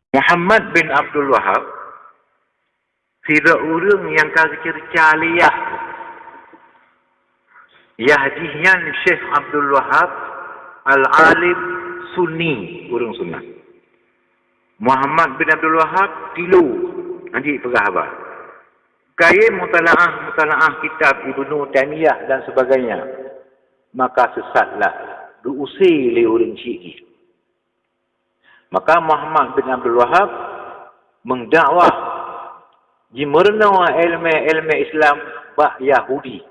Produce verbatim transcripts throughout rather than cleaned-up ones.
Muhammad bin Abdul Wahab sidroe ureuëng nyang ka geuceureuca lé Yah. Yah jih nyan Syekh Abdul Wahab Al-Alim Sunni, ureuëng Sunnah. Muhammad bin Abdul Wahab tilu, hana jipeugah haba. Kayém mutalaah-mutalaah kitab Ibnu Taimiyah dan sebagainya, maka sesatlah, diusé lé ureuëng syiek jih. Maka Muhammad bin Abdul Wahab meudakwah jimeurunoe ilmu-ilmu Islam bak Yahudi.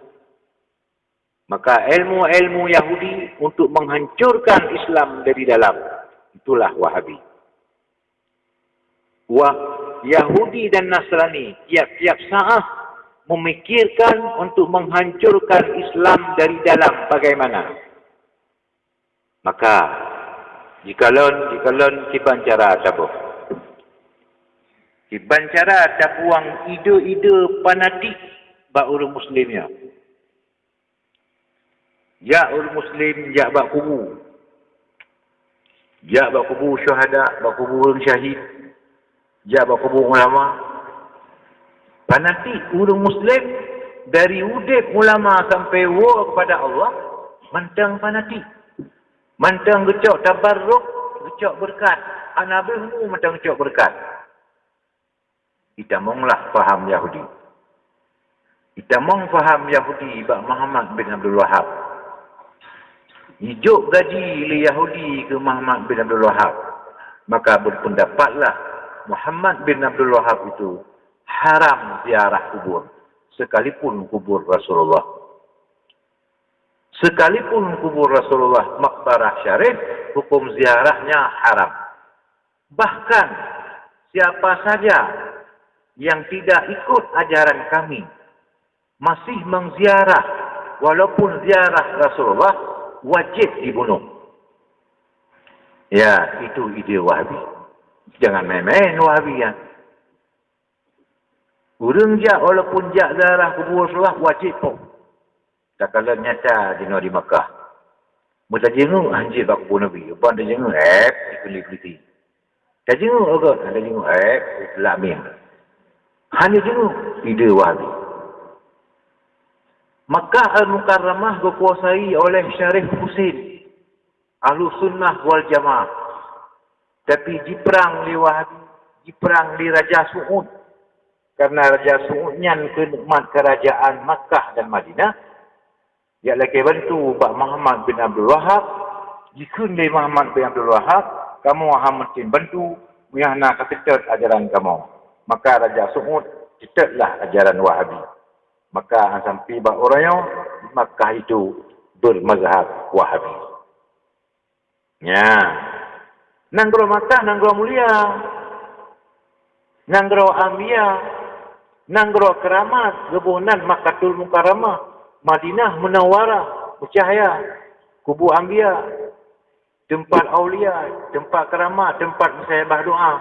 Maka ilmu-ilmu Yahudi untuk menghancurkan Islam dari dalam, itulah Wahabi. Wah, Yahudi dan Nasrani tiap-tiap saat memikirkan untuk menghancurkan Islam dari dalam. Bagaimana? Maka, jikalon, jikalon kiban cara taboh. Kiban cara tabuang ide-ide fanatik bak ureuëng Muslim nyoe. Jak ureuëng Muslim, jak bak kubu. Jak bak kubu syuhada, bak kubu ureuëng syahid. Jak bak kubu ulama. Fanatik ureuëng Muslim, dari udeb ulama sampai woe kepada Allah, mantong fanatik. Mantong geucok tabarruk, geucok beureukat. Hana beuh mu mantong geucok beureukat. Itamonglah paham Yahudi. Itamong paham Yahudi bak Muhammad bin Abdul Wahab. Ijok gaji lé Yahudi keu Muhammad bin Abdul Wahab. Maka berpendapatlah Muhammad bin Abdul Wahab itu haram ziarah kubur, sekalipun kubur Rasulullah. Sekalipun kubur Rasulullah, makbarah syarif, hukum ziarahnya haram. Bahkan, siapa saja yang tidak ikut ajaran kami, masih mengziarah, walaupun ziarah Rasulullah, wajib dibunuh. Ya, itu ide Wahabi. Jangan main-main Wahabi, ya. Ureuëng jak, walaupun jak ziarah kubur Rasulullah, wajib po. Takalon nyata jinoe di Makkah. Meutajeungeuk hanjeuet bak kubur Nabi, ban tajeungeuk, ék, dikeuli peulisi. Tajeungeuk, oh God, tajeungeuk, ék, lamin. Hana jeungeuk, ide Wahabi. Makkah Al-Mukarramah geukuasai oleh Syarif Husin, Ahlussunnah wal Jamaah. Tapi jiprang lé Wahabi, jiprang lé Raja Suud. Karena Raja Suud nyan keu nikmat kerajaan Makkah dan Madinah, jak lakée bantu bak Muhammad bin Abdul Wahab, jikheun lé Muhammad bin Abdul Wahab, "Kamoe hana meutem bantu, meunyoe hana kaseutôt ajaran kamoe." Maka Raja Suud seutôt lah ajaran Wahabi. Maka sampai bak uroe nyoe, di Makkah itu bermazhab Wahabi. Nya. Nanggroe Makkah nanggroe mulia. Nanggroe ambia, nanggroe keramat, geuboh nan Makkatul Mukarramah, Madinah Munawwarah, meucahya, kubu ambia, teumpat aulia, teumpat keramat, teumpat meusahabah doa,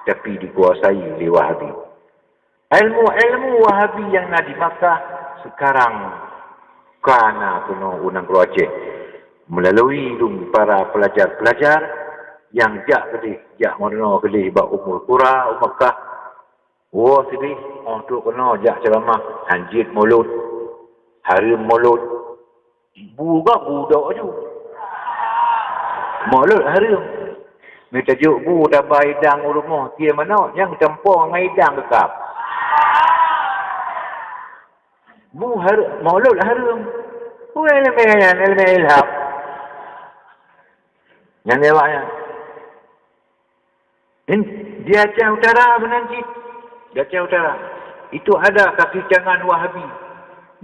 tapi dikuasai lé Wahabi. Ilmu-ilmu Wahabi nyang na di Makkah sekarang ka na keunoe u nanggroe Aceh melalui dum para pelajar-pelajar nyang jak keudeh, jak meurunoe keudeh bak Ummul Qura u Makkah. Woe sideh, óh trok keunoe jak ceuramah, hanjeuet mulod, hareuem mulod. Bu gob budok aju. Mulod hareuem. Meutajok bu taba idang u rumoh, tie manok nyang tampo ngon idang geukab. Bu har-, mulod hareuem. Weh, ilmu nyan, ilmu ilham. Nyan lewat nyan. Di Aceh Utara meunan cit. Di Aceh Utara. Itu ada kaki tangan Wahabi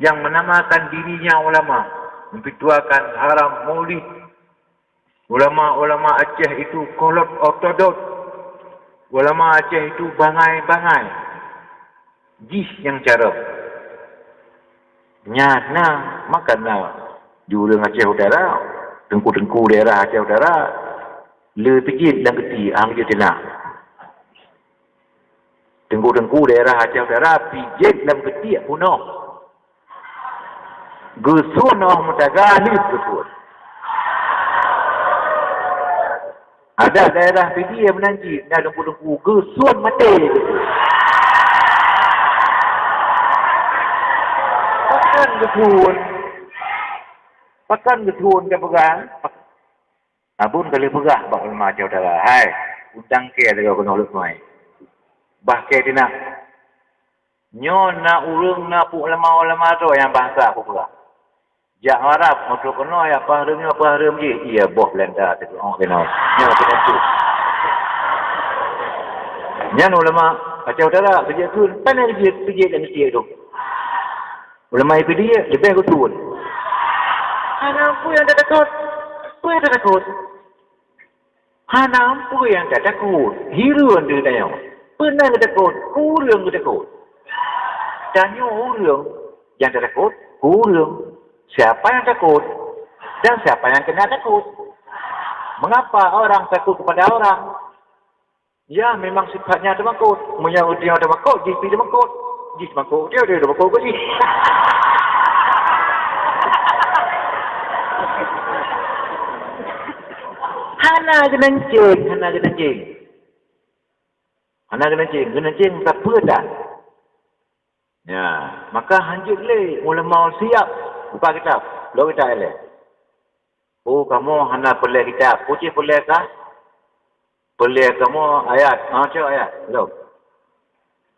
yang menamakan dirinya ulama, memfitwakan haram maulid. Ulama-ulama Aceh itu kolot ortodok. Ulama Aceh itu bangai-bangai. Jih nyang carông. Nyan na, maka na di ureuëng Aceh Utara, teungku-teungku daerah Aceh Utara, le pijit lam keuti, ang jeuet teunak. Teungku-teungku daerah Aceh Utara, pijit lam keuti bunoh. Geusun óh meutaga lheueh geusun. Ada daerah Pidie meunan cit, na teungku-teungku geusuet maté. Pakon geusuet? Pakon geusuet ka peugah? Abon ka lheueh peugah bak ulama Aceh Utara, "Hai, untang kée lagée keunoe leuet mai. Bah kée tinah. Nyoe na ureuëng na peue ulama-ulama droe nyang bansa peugah. Jak Arab, meutrok keunoe, jak peureumeung nyoe, peureumeung jih, iya boh Belanda teukeue keunoe. Nyoe keunoe tu." Nyan ulama Aceh Utara, keujeuet kheun, pane keujeuet, keujeuet dan keujeuet tu. Ulama I P D leubeh geusuet. Hana peue nyang tatakot. Peue nyang tatakot? Hana peue nyang tatakot. Hireuen deuh tanyoe. Peue na geutakot? Ureuëng geutakot. Tanyoe ureuëng nyang tatakot, ureuëng. Siapa yang takut? Dan siapa yang kena takut? Mengapa orang takut kepada orang? Ya, memang sifatnya teumakot. Meunyoe ureuëng teumakot, jih pih teumakot. Jih teumakot, dia, dia teumakot ke jih. Hana geunanceng, hana geunanceng. Hana geunanceng, geunanceng ka peue tan. Ya, maka hanjeuet lé ulama siap buka kitab, lok kitab ilée. Oh, kamoe hana peureulée kitab. Peue cit peureulée kah? Peureulée kamoe ayat. Ha, cok ayat. Lom.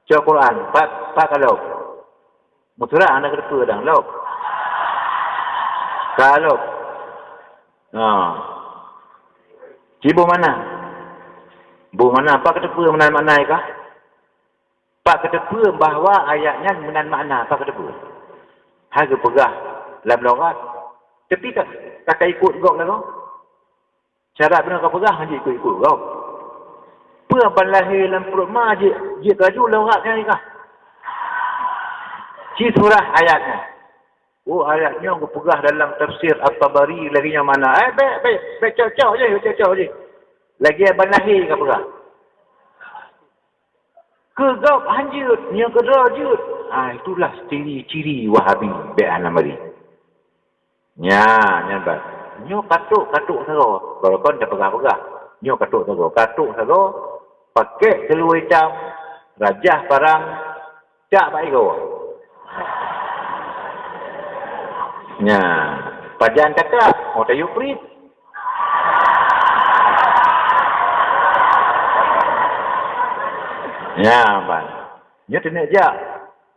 Cok Quran. Pat, pat ka lom. Meusurat hana keuteupeue dang. Lom. Ka lom. Ha. Ci boh mana? Boh mana? Pat keuteupeue meunan makna kah? Pat keuteupeue bahwa ayat nyan meunan makna, pat keuteupeue? Hai geupeugah lam lughat, tapi ka, ka, ka ikot gob lagoe. Cara bunoe ka peugah, hana ikot-ikot gob. Peue ban lahé lam pruet ma jeuet, jeuet laju lughat nyan ikah. Ci surah ayat nyan. Oh, ayat nyoe geupeugah dalam tafsir At-Tabari lagée nyoe makna. Eh, bék, bék, bék cok-cok jih, bék cok-cok jih. Lagée ban lahé ka peugah. Keu gob han jeuet, nyoe keudroe jeuet. Ah, itulah ciri-ciri Wahabi bék hana mari. Nya, nyan ban. Nyoe katok-katok sagoe. Baroe kon tapeugah-peugah. Nyoe katok sagoe. Katok sagoe, pakèk seulue itam, rajah parang, cak bak igoe. Nya, pajan kakak, oh, tayue prit. Nya, ban. Nyoe teuneuk jak.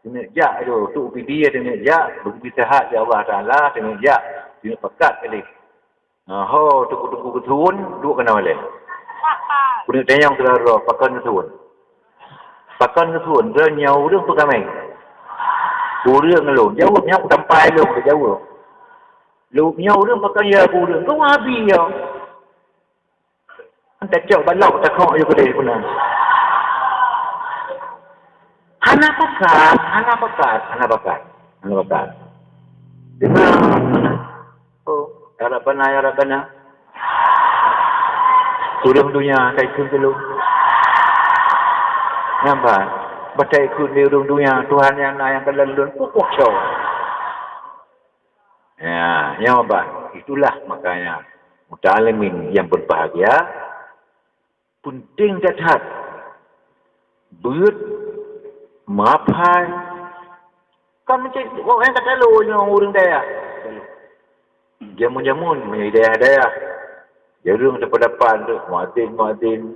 Teuneuk jak, aduh, tu U P D teuneuk jak, beugeubi seuhat, ya Allah Taala, teuneuk jak, teuneuk pakat kali. Nah, ho, teungku-teungku geuthon, duek keunoe lé. Keuneuk tanyong keudroe, pakon geuthon. Pakon geuthon, droe nyoe ureuëng peukamé. Ureuëng lôn, jaweueb nyan tampai lôn, jaweueb. Lôn nyoe ureuëng pakon ya ureuëng, keu Wahabi ya. Tacok balok takok yue keudeh puna. Hana pakat, hana pakat, hana pakat, hana pakat. Dengar. Oh, ya Rabbana, ya Rabbana. Ureuëng dunia, kai kheun dulu. Nampak? Batai kheun di ureuëng dunia, Tuhan nyang na nyang keulan lôn pupuk cok. Ya, nyoe ban. Itulah makanya muta'alimin yang berbahagia, penting that-that beuet meuhafai. Kan meucit, oh, nyang ka talo nyoe ureuëng dayah. Jameun-jameun meunyoe dayah-dayah, jareueng dapat-dapat tu muadzin-muadzin.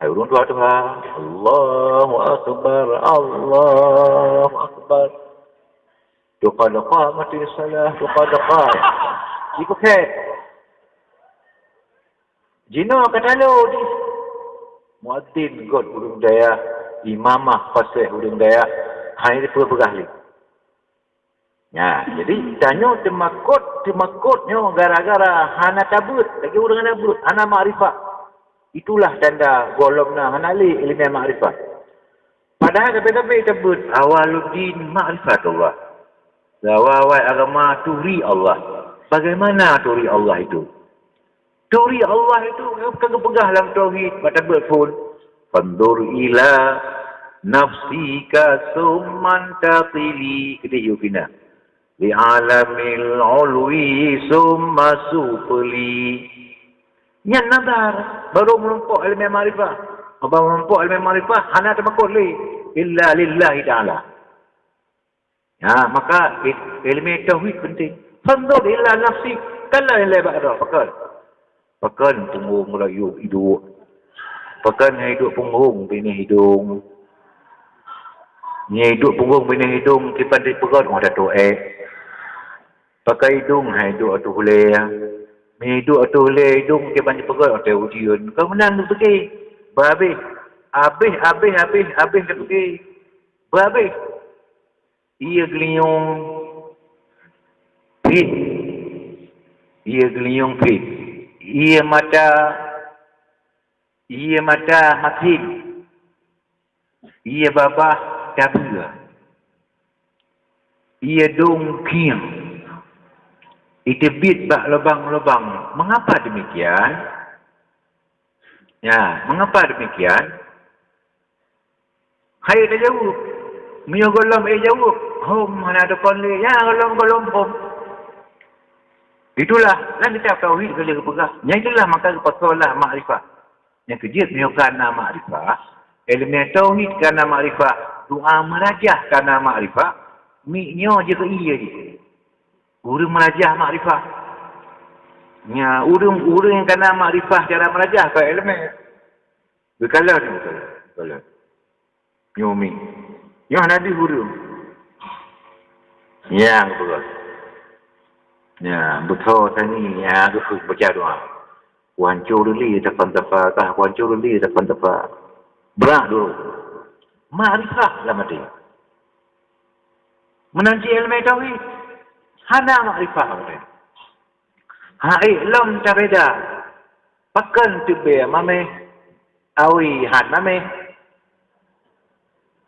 Hai ureuëng tuha-tuha, Allahu Akbar, Allahu Akbar. Tuqa-tuqa mati salah, tuqa-tuqa. Ipeukhét. Jinoe ka talo di muadzin göt ureuëng dayah, imamah paséh ureuëng dayah, hai peue peugah lé. Nya, jadi tanyoe teumakot, teumakot nyoe gara-gara hana tabeuet, lagée ureuëng hana beuet, hana makrifat. Itulah tanda gohlom na hana lé iéleumé makrifat. Padahai sabe-sabe tabeuet, awaluddin ma'rifatullah. Awai-awai agama turi Allah. Bagaimana turi Allah itu? Turi Allah itu ka geupeugah lam tauhid bak tabeuet phon, "Fanzur ila nafsika tsumma intaqili," keudeh yue keunan, "li alamil ulwi tsumma sufli." Nyan nazar, baru meurumpok ilmu makrifah. Baru meurumpok ilmu makrifah, hana teumakot lé, illa lillahi ta'ala. Ha, maka i-, ilmu tauhid penting. Fanzur ila nafsi, kala ilai bak droe, pakon. Pakon punggong rayu iduek. Pakon hai duek punggong binéh idong. Nyai duek punggong binéh idong, kiban di peugöt, oh, dah tuek. Pakai idong hai duek ateueh ulée. Meunyoe duek ateueh ulée idong, kiban di peugöt, oh, dah ujeuen. Kau meunan neupiké. Babeh. Abeh, abeh, abeh, abeh neupiké. Babeh. Ie geulinyueng pih, ie geulinyueng pih, ie mata, ie mata masin, ie babah tabeue, ie dong kieng, iteubiet bak lubang-lubang. Mengapa demikian? Ya, mengapa demikian? Hai tajaweueb. Meunyoe gohlom ék jaweueb, hom hana teukon lé. Ya, gohlom, gohlom, hom. Itulah, lam kitab tauhid ka lheueh geupeugah. Nyang itulah maka geupasoe lah makrifah. Nyang keujeuet meunyoe ka na makrifah, ilmu tauhid ka na makrifah, doa meurajah ka na makrifah, miet nyoe jih keu ie jih. Ureuëng meurajah makrifah. Nya, ureuëng, ureuëng nyang ka na makrifah cara meurajah ka ilmu. Geukalon, geukalon, geukalon. Nyoe mi. Nyoe hana deuh ureuëng. Nyang beutôi. Nya, beutôi tani, nya, geufeuet baca doa. Kuhanco lé tafan tafa, kah kuhanco lé tafan tafa. Brat dulu. Makrifah lam até. Meunan cit ilmu tauhid. Hana makrifah lam até. Hai lom tabeda. Pakon teubée mameh, awi han mameh.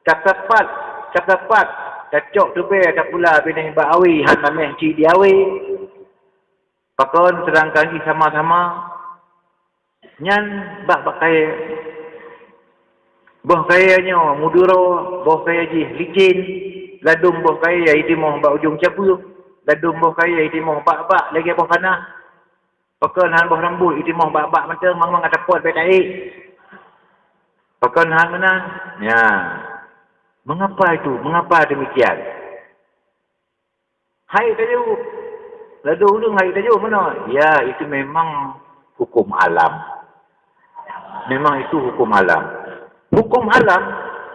Takapat, takapat, tacok teubée tapula binéh bak awi han mameh cit di awi. Pakon seudangkan jih sama-sama nyan bak, bak kayée. Boh kayée nyoe muduro, boh kayée jih licén, ladôm boh kayée itimoh bak ujong cabeueng, ladôm boh kayée itimoh bak-bak lagée boh panah. Pakon han boh rambôt itimoh bak-bak mantong, mang-mang atapot bèk taék. Pakon han meunan? Nya. Mengapa itu? Mengapa demikian? Hai tajaweueb. Ladôm ureuëng hai tajaweueb meunan. Ya, itu memang hukum alam. Memang itu hukum alam. Hukum alam,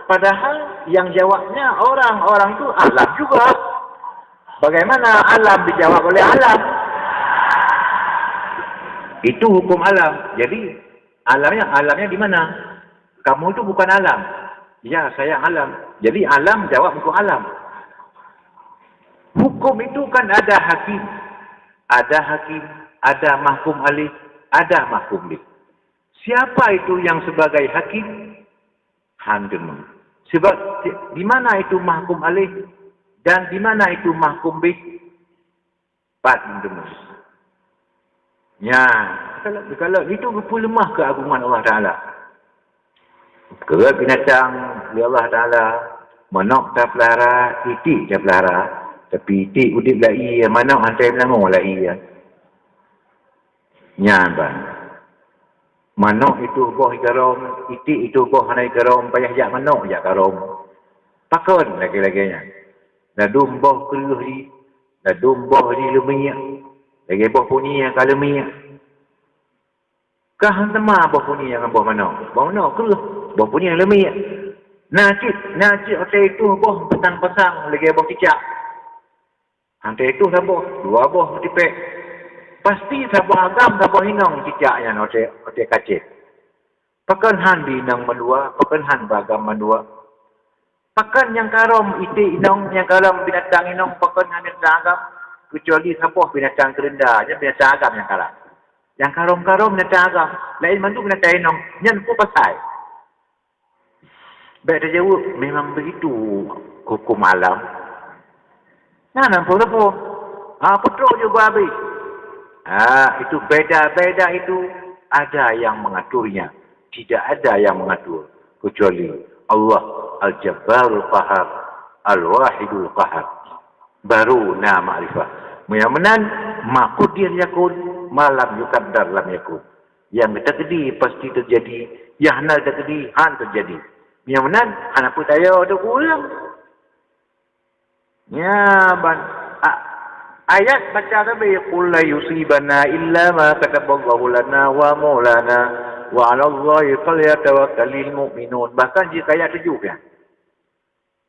padahal yang jawabnya orang-orang itu alam juga. Bagaimana alam dijawab oleh alam? Itu hukum alam. Jadi, alamnya, alamnya di mana? Kamu itu bukan alam. Ya, saya alam. Jadi, alam jawab untuk alam. Hukum itu kan ada hakim. Ada hakim, ada mahkum alaih, ada mahkum bih. Siapa itu yang sebagai hakim? Han deungoe. Sebab di, di mana itu mahkum alaih dan di mana itu mahkum bih? Pat deungoe. Nya, kalau, kalau itu geupeuleumah keuagungan Allah Taala. Keu binatang lé Allah Taala, manok tapeulara, iték tapeulara, tapi iték udeb lam ié, manok hana meunangô lam ié. Nyan ban. Manok itu boh ikarong, iték itu boh hana ikarong, payah jak manok jak karong. Pakon lagèe-lagèe nyan. Ladôm boh kreueh jih, ladôm boh jih leumiek, lagèe boh punie ka leumiek. Ka han sama boh punie ngon boh manok. Boh manok kreueh, boh punie leumiek. Na cit, na cit watèe itu boh pasang-pasang lagèe boh cicak. Hantei itu saboh, dua boh tipék. Pasti saboh agam, saboh inong cicak nyan watèe, watèe kacét. Pakon han beuinong mandua, pakon han beuagam mandua. Pakon nyang karôm iték inong, nyang karôm binatang inong, pakon han binatang agam, keucuali saboh binatang keurenda, nyan binatang agam nyang karôm. Nyang karôm-karôm binatang agam, laén mandum binatang inong, nyan peue pasai? Bèk tajaweueb, memang begitu hukum alam. Nyan ampôn-ampôn. Ha, peutrok jeuet beuhabéh. Ha, itu beda-beda itu ada yang mengaturnya. Tidak ada yang mengatur kecuali Allah Al-Jabbarul Qahar, Al-Wahidul Qahar. Baru na makrifah. Meunyo meunan, ma quddir yakun, ma lam yuqaddar lam yakun. Nyang takdir pasti teujadi, nyang hana takdir han teujadi. Nyang meunan hana peue tayue teuh ureuëng. Nyan ban a-, ayat baca sabe, "Qul la yusibana illa ma kataballahu lana wa maulana wa 'alallahi falyatawakkalul mu'minun." Bahkan jih keu ayat tujoh nyan.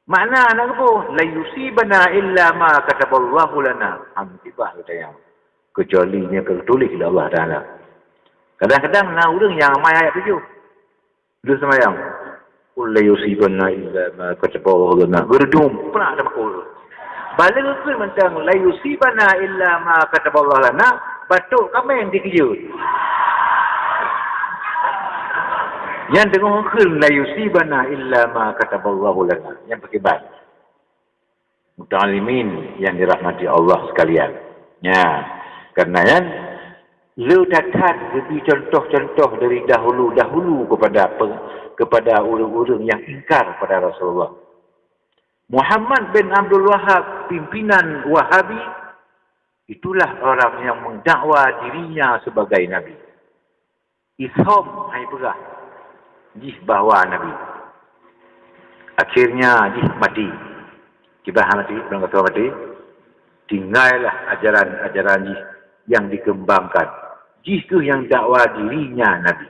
Makna na geuboh, "La yusibana illa ma kataballahu lana." Hana musibah geutanyoe keucuali nyang ka geutuléh lé Allah Taala. Kadang-kadang na ureuëng nyang amai ayat tujoh. Lheueh seumayang, "Qul la yusibana illa ma kataballahu lana." Geurdum, prak teumakot. Bala geukheun mantong, "La yusibana illa ma kataballahu lana," batok kaméng dikeujot. Nyan teungoh kheun, "La yusibana illa ma kataballahu lana." Nyan pakiban. Muta'allimin yang dirahmati Allah sekalian. Ya, karena nyan, le that-that geubri contoh-contoh dari dahulu-dahulu kepada pe-, kepada ureuëng-ureuëng yang ingkar pada Rasulullah. Muhammad bin Abdul Wahhab, pimpinan Wahabi, itulah orang yang mendakwa dirinya sebagai nabi. Isham hai peugah jih bahwa nabi. Akhirnya jih mati. Kiban mati, belum kata mati. Tinggallah ajaran-ajaran jih yang dikembangkan. Jih keuh yang dakwa dirinya nabi.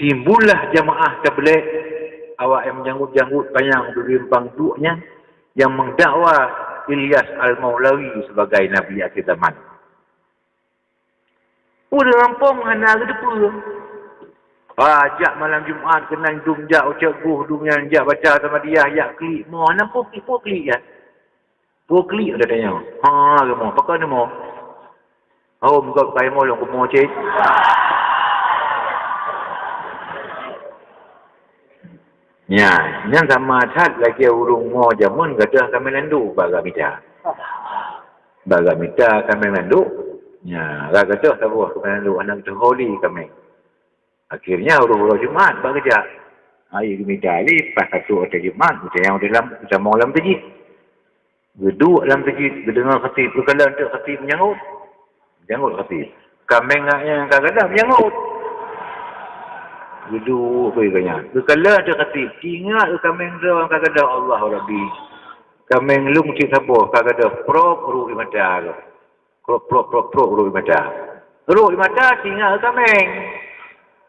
Timbullah jamaah tabligh, awak yang meujanggut-janggut panyang beubimpang duek nyan, yang mendakwa Ilyas Al-Maulawi sebagai nabi akhir zaman. Ureuëng gampông hana geuteupeue. Ah, jak malam Jumat keunan dum jak ucok guh, dum nyan jak baca Samadiyah, jak klik mo, hana peue klik, peue klik nyan. Peue klik ada tanya. Ha, kamoe, pakon mo? Oh, muka kai mo lôn kumo cit. Nya, nyan sama that lagée ureuëng mo jameun gadôh kaméng landok bak gak mita. Bak gak mita kaméng landok, nya, gadôh saboh kaméng landok, hana teuholi kaméng. Akhirnya uroe-uroe Jumat bak geujak. Hai geumita lé, pas ka trok watée Jumat, geutanyoe dalam, geutamong lam teujih. Geuduek lam teujih, geudeungoe khatib, geukalon teuk khatib meujanggot. Meujanggot khatib. Kaméng nyang ka gadôh meujanggot. Geuduek bak geuh nyan. Geukalon teuk khatib, ingat kaméng droe ka gadôh, Allahu Rabbi. Kaméng lôn cit saboh ka gadôh, prop rôh di mata lôn. Prop, prop, prop, prop, rôh di mata. Rôh di mata, teungoh kaméng.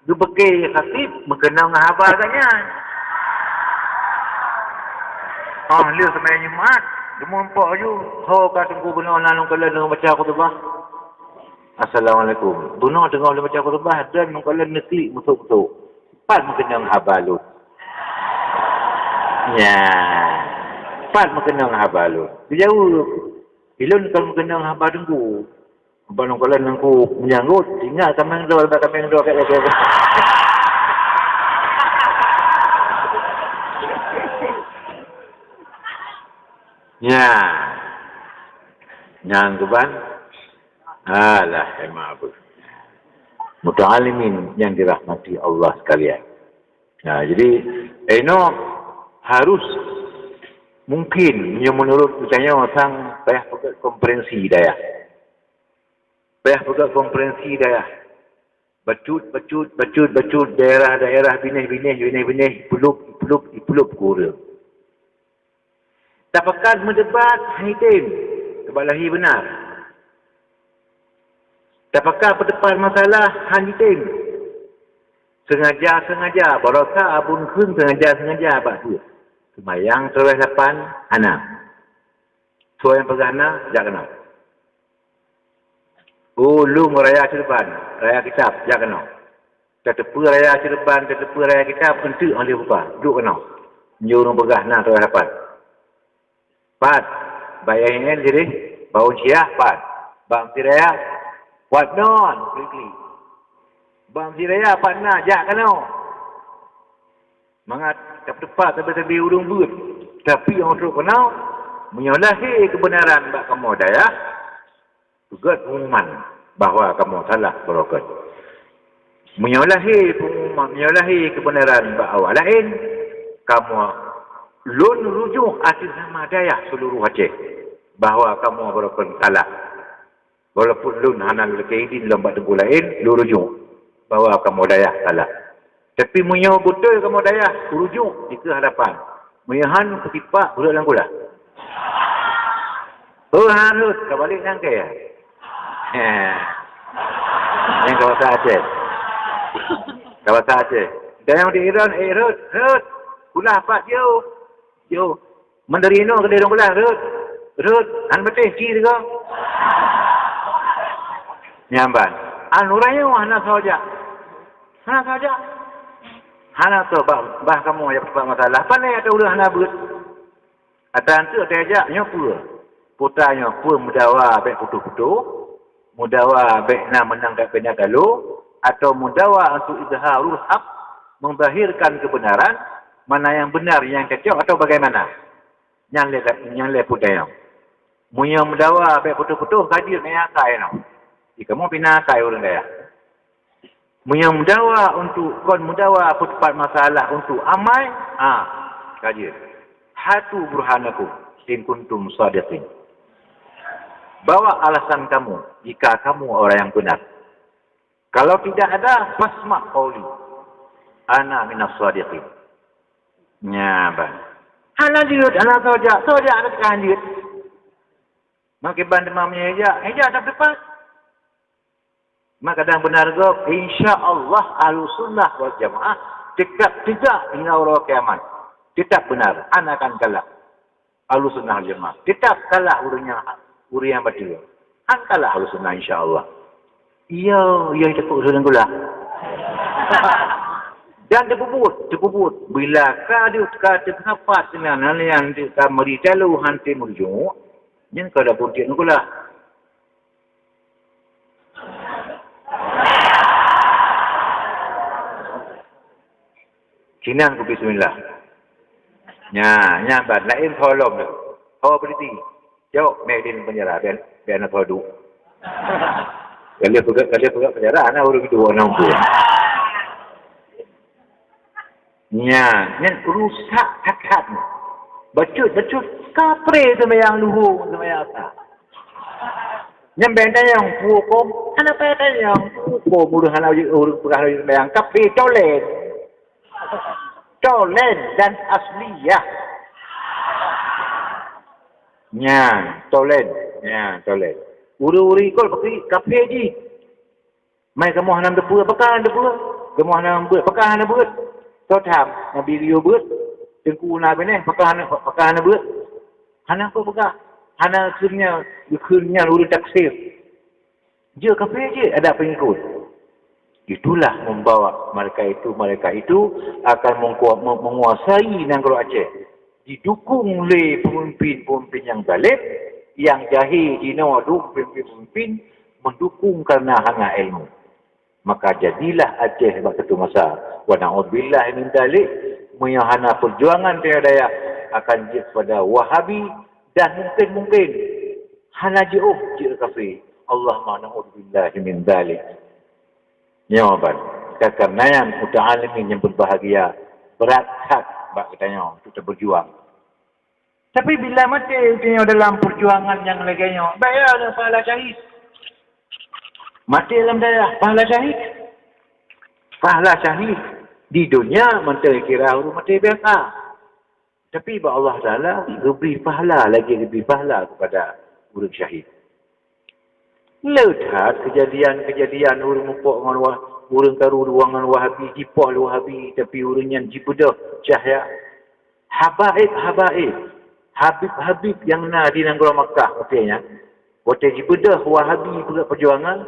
Geupeuke khatib meukeunong haba geuh nyan. Oh, lheueh seumayang Jumat, geumeurumpok laju, ho ka teungku bunoe na lôn kalon deungon baca khutubah. Assalamualaikum. Bunoe teungoh lôn baca khutubah, dan lôn kalon neuklik meutok-meutok. Pat meukeunong haba lôn. Nya. Pat meukeunong haba lôn. Geujaweueb. Ilôn ka meukeunong haba teungku. Ban lôn kalon teungku meujanggot, ingat kaméng droe, kaméng droe, kaméng droe. Nya. Nyang keuban. Alah, emang apa? Muta'allimin yang dirahmati Allah sekalian. Nah, jadi, inoe harus mungkin, meunyoe meunurot geutanyoe sang payah peugét komprehensi dayah. Payah peugét komprehensi dayah. Bacut, bacut, bacut, bacut, daerah-daerah, binéh-binéh, binéh-binéh, ipulop, ipulop, ipulop keu ureuëng. Tapakat meudebat han jitem, sabab lahé beuna. Tapakat peuteupat masalah han jitem. Seungaja-seungaja, baroesa abon kheun seungaja-seungaja bak buet. Seumayang teurawéh lapan hana. Soe nyang peugah na, jak keunoe. Oh, lôn raya ceureuban, raya kitab, jak keunoe. Tateupeue raya ceureuban, tateupeue raya kitab, eunteuk han lé buka, duek keunoe. Nyoe ureuëng peugah na teurawéh lapan. Pat, bak I M N sideh, bak Unsyiah, pat. Bak Mesjid Raya, pat non, klik-klik. Bak Mesjid Raya, pat na, jak keunoe. Mangat ka teupat sabe-sabe ureuëng beuet. Tapi nyang trok keunoe, meunyoe lahé keubeunaran bak kamoe dayah, peugét pengumuman bahwa kamoe salah barokon. Meunyoe lahé pengumuman, meunyoe lahé keubeunaran bak awak laén, kamoe lôn rujuk ateueh nama dayah seuluruh Aceh bahwa kamoe barokon salah. Walaupun lôn hana lakée idin lom bak teungku laén, lôn rujuk. bahwa kamoe dayah salah. Tapi meunyoe beutôi kamoe dayah, rujuk dikeue hadapan. Meunyoe han, kutipak, brok lam kulah. Oh, han rhot, ka balek nangkée. He. Nyang ka bahasa Aceh. Ka bahasa Aceh. Dan nyang di Iran, eh, rhot, rhot. Kulah pat jih. Jih. Meunderinoe keudeh lôn kulah, rhot. Rhot. Han beuteh ci teuka. Nyan ban. An ureuëng nyoe hana soe jak. Hana soe jak. Hana soe bah, bah kamoe jak peubat masalah. Pane ata ureuëng hana beuet. Ata anteuk tajak nyoe peue? Puta nyoe peue, meudawa bék putôh-putôh, meudawa bék na meunang ka pina talo, atau meudawa untuk izharul haq, membahirkan kebenaran, mana yang benar, yang cocok atau bagaimana? Nyan lé, nyan lé puta nyoe. Meunyoe meudawa bék putôh-putôh, ka jeuet na akai nyoe. Di kamoe pina akai ureuëng dayah. Meunyoe meudawa untuk, kon meudawa peuteupat masalah untuk amai, ha, ka jeuet. Hatu burhanakum in kuntum shadiqin. Bawa alasan kamu jika kamu orang yang benar. Kalau tidak ada, fasma' qauli. Ana minas shadiqin. Nya ban. Hana jeuet, hana soe jak, soe jak hana teuka jeuet. Makai ban teuma meunyoe jak, eh, jak tapi pat. Mak kadang beuna gob, insya Allah Ahlussunnah wal Jamaah tetap tegak hingga uroe kiamat. Tetap benar, hana akan kalah. Ahlussunnah wal Jamaah tetap kalah ureuëng nyang, ureuëng nyang batil. Han kalah Ahlussunnah, insya Allah. Iya, iya, takot ureuëng gula. Dan teupeubeuet, teupeubeuet. Bila ka di-, ka teukapat keunan, hana nyang ka meuri talo, han teumeurujung, nyan ka dapur tiek gula. Sinan ku bismillah. Nya, nya ban laén tholom tu. Hawa berhenti. Jawab, mek di penjara, biar, biar nak produk. Kalau pegat, kalau pegat penjara, anak urus dua enam puluh. Nya, nyan rusak that-that. Bacut, bacut, kapre seumayang luhur, seumayang asar. Nyan bèk tanyong, peue huköm? Hana payah tanyong, peue huköm ureueng hana ureueng peugah lagèe seumayang, kapre tolen. Tolen dan asliyah. Nyan, tolen. Nyan, tolen. Ureueng-ureueng ikot kapre, kapre jih. Mai kamoe hana teupeue, pakon hana teupeue? Kamoe hana beuet, pakon hana beuet? Soe tham, Nabi geuyue beuet? Teungku na binéh, pakon hana, pakon hana beuet? Hana peue peugah. Hana kheun nyan, geukheun nyan ureueng taksir. Jeuet kafé jeuet adat peungikut. Itulah membawa mereka itu, mereka itu akan mengkua-, me-, menguasai nanggroe Aceh. Didukung lé peumimpin-peumimpin nyang zalim, nyang jahé jinoe dum peumimpin-peumimpin mendukung karena hana ilmu. Maka jadilah Aceh bak satu masa. Wa na'udzubillah min dzalik, meunyoe hana perjuangan dayah-dayah akan jeuet pada Wahabi dan mungkin-mungkin hana jiôh jeuet kafé. Allahumma na'udzubillah min dzalik. Nyoe ban, takan nyan muta'allimin nyang berbahagia, brat that bak geutanyoe untuk taberjuang. Tapi bila maté geutanyoe dalam perjuangan nyang lagèe nyoe, bèk ya pahala syahid. Maté lam dayah, pahala syahid. Pahala syahid di donya mantong kira ureueng maté biasa. Tapi bak Allah Taala geubri pahala, lagèe geubri pahala kepada ureueng syahid. Le that keujadian-keujadian ureueng mupok ngon wah-, ureueng karu dua ngon Wahabi, jipoh lé Wahabi, tapi ureueng nyan jibeudôh cahya. Habaib-habaib, habib-habib nyang na di nanggroe Makkah watèe nyan, watèe jibeudôh Wahabi peugah perjuangan,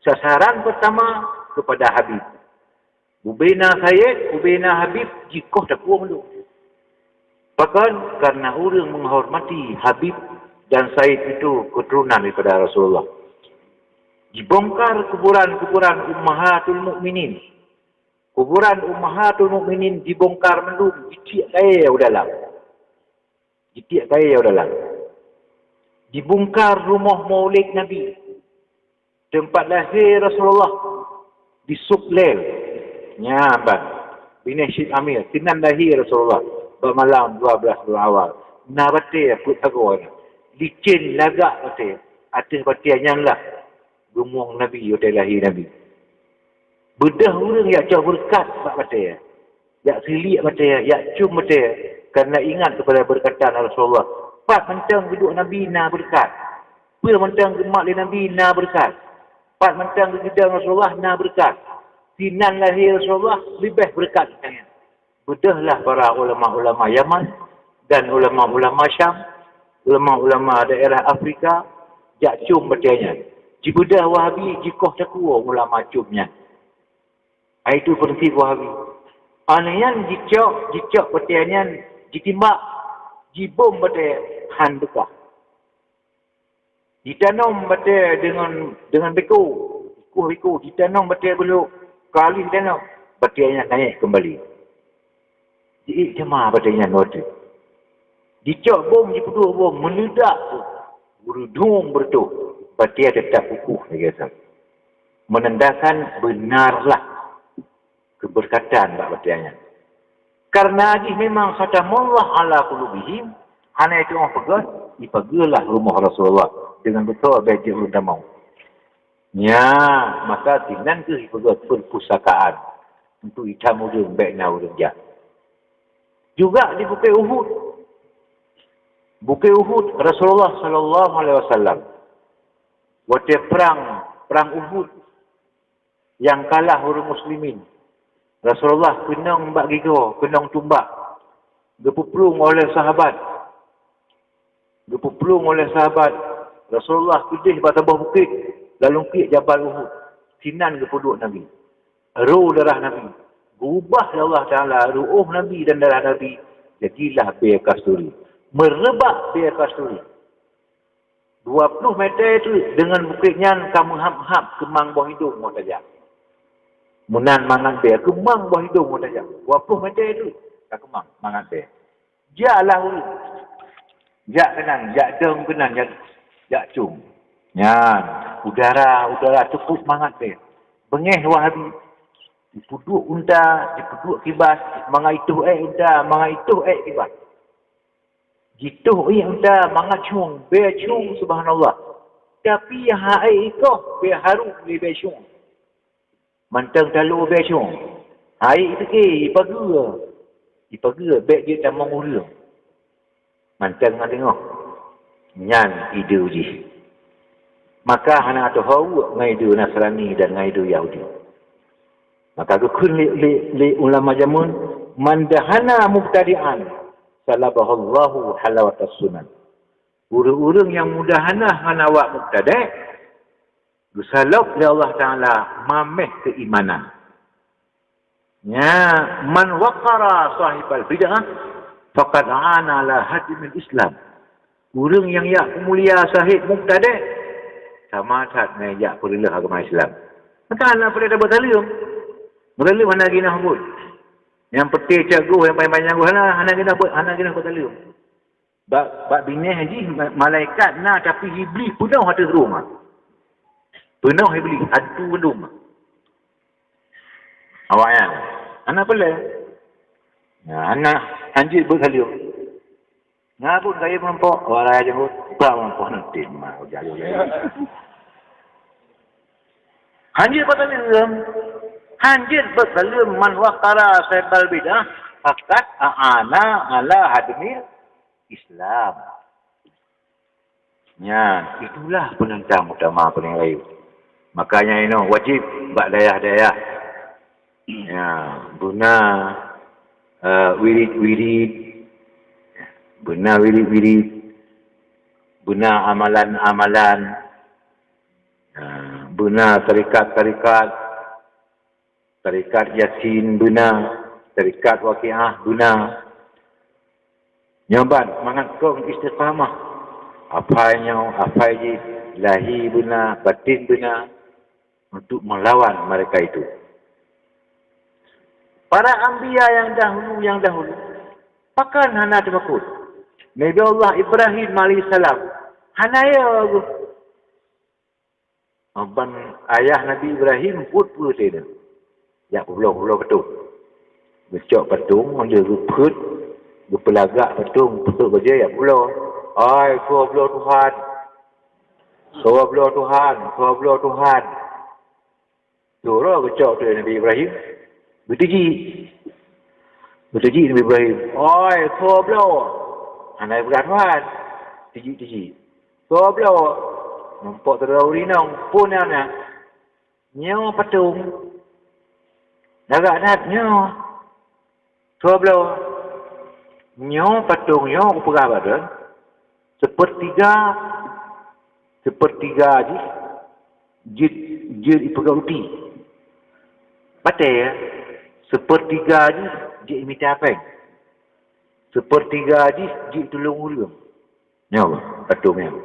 sasaran pertama kepada Habib. Ubena Said, ubena Habib jikoh takueng lom. Pakon? Karena ureueng menghormati Habib dan Said itu keturunan daripada Rasulullah. Jibongkar kuburan-kuburan Ummahatul Mukminin. Kuburan Ummahatul Mukminin jibongkar mandum, jitiek kayèe u dalam. Jitiek kayèe u dalam. Dibungkar rumoh Maulid Nabi, teumpat lahé Rasulullah, di Suqlail. Nyan ban, binéh Syed Amir, sinan lahé Rasulullah bak malam dua belas Rabiul Awal. Na batèe peuet sagoe na. Licén lagak batèe. Ateueh batèe nyan lah geumueng Nabi watèe lahé Nabi. Beudôh ureuëng jak cok beureukat bak batée, jak siliek batée, jak cum batée, karena ingat keupada beureukat Rasulullah. Pat mantong geuduek Nabi na beureukat. Peue mantong geumat lé Nabi na beureukat. Pat mantong geugeudong Rasulullah na beureukat. Sinan lahé Rasulullah leubeh beureukat. Beudôhlah para ulama-ulama Yaman dan ulama-ulama Syam, ulama-ulama daerah Afrika, jak cum batée nyan. Jibeudôh Wahabi jikoh takue ulama cum nyan. Hai itu prinsip Wahabi. Aneuëk nyan jicok, jicok batée nyan, jitimbak, jibom batée, han beukah. Jitanom batée deungon, deungon beko, kuh beko, jitanom batée beulok, kali tanom, batée nyan naik kembali. Jiék teuma batée nyan watée. Jicok bom, jipeuduek bom, meuneudak tu, beurudong beureutoh, batée teutap kukuh lagée asai. Menandakan beunarlah keubeureukat bak batée nyan. Karena jih memang khatamallah ala qulubihim, hana itu orang peugah, ipageue lah rumoh Rasulullah dengan beutôi bèk jeuet ureuëng tamong. Nya, maka sinan kheueh ipeugah perpustakaan untuk itam ureuëng bèk na ureuëng jak. Juga di Bukit Uhud. Bukit Uhud, Rasulullah sallallahu alaihi wasallam, watée perang, perang Uhud, nyang kalah ureuëng muslimin. Rasulullah keunong bak gigoe, keunong tumbak. Geupeuplueng oleh sahabat. Geupeuplueng oleh sahabat. Rasulullah keudeh bak saboh bukét, lam lungkiek Jabal Uhud. Sinan geupeuduek Nabi. Roh darah Nabi. Geubah lé Allah Taala ruoh Nabi dan darah Nabi, jadilah bèe kasturi. Meureubak bèe kasturi. Dua ploh meter tu deungon bukét nyan ka meuhab-hab keumang boh idong ngon tajak. Meunan mangat bèe, keumang boh idong ngon tajak. Dua ploh meter tu ka keumang mangat bèe. Jaklah ureuëng. Jak keunan, jak dong keunan, jak, jak cum. Nyan, udara, udara teupuk mangat bèe. Beungéh Wahabi. Jipeuduek unta, jipeuduek kibas, mangat itoh ék unta, mangat itoh ék kibas. Jitoh ék unta mangat cong, bèe cong, subhanallah. Tapi hai ikoh bèe harôh lé bèe cong. Mantong talo bèe cong. Hai ipike, ipageue. Ipageue bèk jeuet tamong ureuëng. Mantong na teungoh. Nyan ide jih. Maka hana teuhaweuek ngon ide Nasrani dan ngon ide Yahudi. Maka geukheun lé, lé, lé ulama jameun, "Man dahana mubtadi'an, salabahallahu halawatas sunan." Ureuëng-ureuëng nyang mudahana ngon awak mubtadi', geusalab lé Allah Taala maméh keuimanan. Nya, "Man waqara sahibal bid'ah, faqad ana ala hadimil Islam." Ureuëng nyang jak peumulia sahib mubtadi', sama that ngon jak peureuloh agama Islam. Maka hana peureuloh tabeuet saleuem. Saleuem hana ginah buet. Nyang peuté cak goh, nyang panyang-panyang goh, hana, hana ginah buet, hana ginah buet saleuem. Bak, bak binéh jih ma-, malaikat na, tapi Iblih peunoh ateueh rumoh. Peunoh Iblih, hantu mandum. Awaknyan hana peuleueh. Nah, hana, hanjeuet beuet saleuem. Na pun kayém meurumpok, awak raya jeuet, buka meurumpok nanti mah ujar. Hanjeuet beuet saleuem. Hanjeuet beuet saleuem, "Man waqara sahibal bid'ah, faqad a'ana ala hadmil Islam." Nyan, itulah penentang utama paléng rayeuk. Makanya inoe wajib bak dayah-dayah. Ya, beuna, eh, wirid-wirid, beuna wirid-wirid, beuna amalan-amalan, eh, beuna tarekat-tarekat, tarekat Yasin beuna, tarekat Waqiah beuna. Nyoe ban mangat kong istiqamah. Apai nyoe, apai jih, lahé beuna, batin beuna, untuk melawan mereka itu. Para anbiya nyang dahulu, nyang dahulu, pakon hana teumakot. Nabi Allah Ibrahim alaihissalam hana yo geuh. Ban ayah Nabi Ibrahim buet peue teuh? Jak peubloe-peubloe patong. Geucok patong, lheueh geupheut, geupeulagak patong, peutrok bajée jak peubloe. "Hai, soe bloe Tuhan? Soe bloe Tuhan? Soe bloe Tuhan?" Surah geucok tu Nabi Ibrahim. Geutiji. Geutiji Nabi Ibrahim. "Oi, soe bloe?" Hana peugah Tuhan. Tiji-tiji. "Soe bloe?" Numpok sidroe ureueng inong. "Peue nan nyan?" "Nyoe patong." "Lagak that nyoe." "Soe bloe?" "Nyoe patong nyoe kupeugah bak droe, seupeurtiga, seupeurtiga jih jeuet, jeuet ipeugah ruti. Batée, ya, seupeurtiga jih jeuet imita péng. Seupeurtiga jih jeuet tulông ureueng." Nyoe, patong nyan.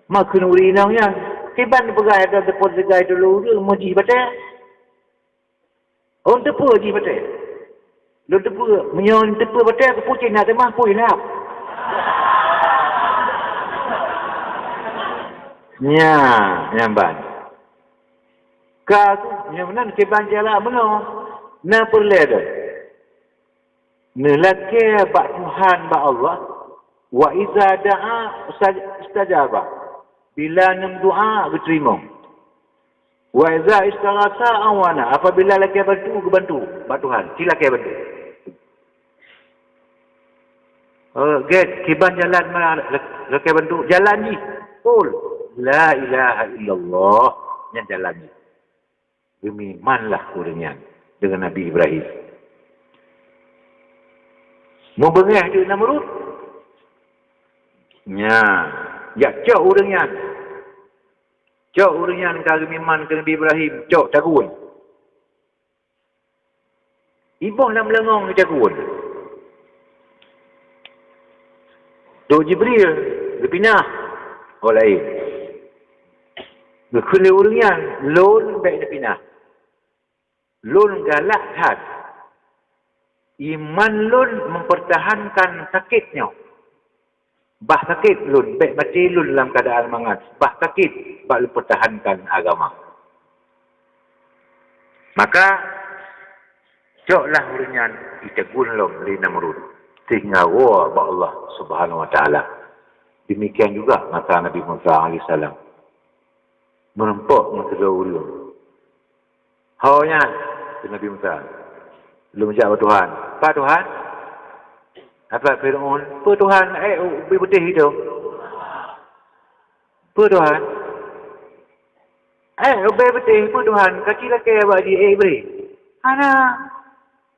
Makheun ureueng inong nyan, "Kiban peugah droe seupeurtiga jeuet tulông ureueng, meujih batée?" "Oh, teupeue jih batée. Lôn teupeue, meunyoe teupeue batée, keupeue cit na teuma pui lap." Nya, nyan ban. Ka tu, nyan meunan kiban jalan meunoe. Na peureulée deh. Neulakée bak Tuhan, bak Allah, "Wa iza da'a usta-, ustajaba." Bila neumeudoá, geuteurimong. "Wa iza istaghasa a'wana." Apabila lakée bantu, geubantu bak Tuhan, ci lakée bantu. Eh, gét, kiban jalan ma-, lakée bantu, jalan jih, pol. La ilaha illallah, nyan jalan jih. Geumeuimanlah ureuëng nyan deungon Nabi Ibrahim. Meubeungéh di Namrud. Nya, jak cok ureuëng nyan. Cok ureuëng nyan ka geumeuiman keu Nabi Ibrahim, cok tagun. Iboh lam leungong geujagun. Duek Jibril geupinah ho laén. Geukheun lé ureuëng nyan, "Lôn bék neupinah. Lôn galak that. Iman lôn meupeurtahankan sakét nyoe." Bah sakét lôn, bék maté lôn lam keuadaan mangat, bah sakét bak lôn peurtahankan agama. Maka, coklah ureuëng nyan jitagun lom lé Namrud, sehingga woe bak Allah Subhanahu Wa Taala. Demikian juga masa Nabi Musa alaihissalam. Meurumpok meusidroe ureuëng. "Ho nyan," kheun Nabi Musa, "lôn jak bak Tuhan." "Pat Tuhan?" Haba Firaun, "Peue Tuhan, ék ubé putéh itu?" "Peue Tuhan? Ék ubé putéh, peue Tuhan? Ka ci lakée bak jih ék ibrih?" Hana.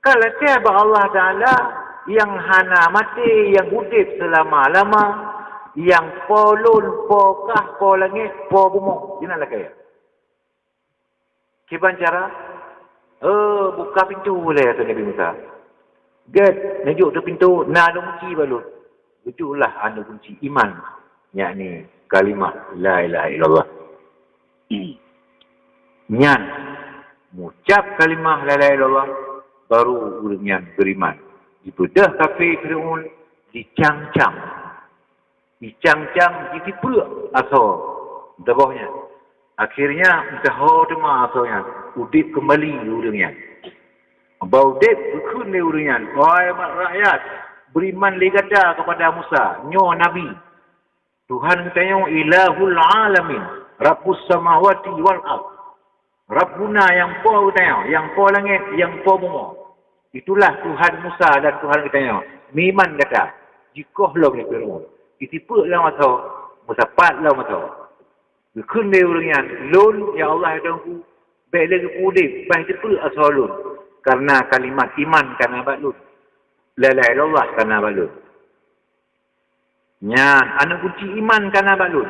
Ka lakée bak Allah Taala nyang hana maté, nyang udeb seulama-lama, nyang Po lôn, Po kah, Po langét, Po bumoe. Jihnyan lakée. Kiban cara? Eh, buka pintoe lé, kheun Nabi Musa. Gét, neujok teuh pintoe, na aneuk kunci bak lôn. Geujoklah aneuk kunci iman, yakni kalimah la ilaha illallah. Nyan, meucab kalimah la ilaha illallah, baru ureuëng nyan beuriman. Jipeudeuh kafé Firaun, jicang-cang. Jicang-cang, jitipeuek asoe meusaboh nyan. Akhirnya, meusaho teuma asoe nyan, udeb keumbali ureuëng nyan. Bak udeb geukheun lé ureuëng nyan, "Wahai umat rakyat, beuriman lé gata keupada Musa, nyoe nabi. Tuhan geutanyoe ilahul alamin, Rabbus samawati wal ard." Rabbuna, nyang Po geutanyoe, nyang Po langét, nyang Po bumoe. Itulah Tuhan Musa dan Tuhan geutanyoe. Meuiman gata, jikoh lom lé Firaun. Jitipeuek lom asoe, meusapat lom asoe. Geukheun lé ureuëng nyan, "Lôn, ya Allah, ya Tuhanku, bék lé geupeuudeb, bah jitipeuek asoe lôn, kareuna kalimat iman ka na bak lôn. La ilaha illallah ka na bak lôn. Nyan, aneuk kunci iman ka na bak lôn."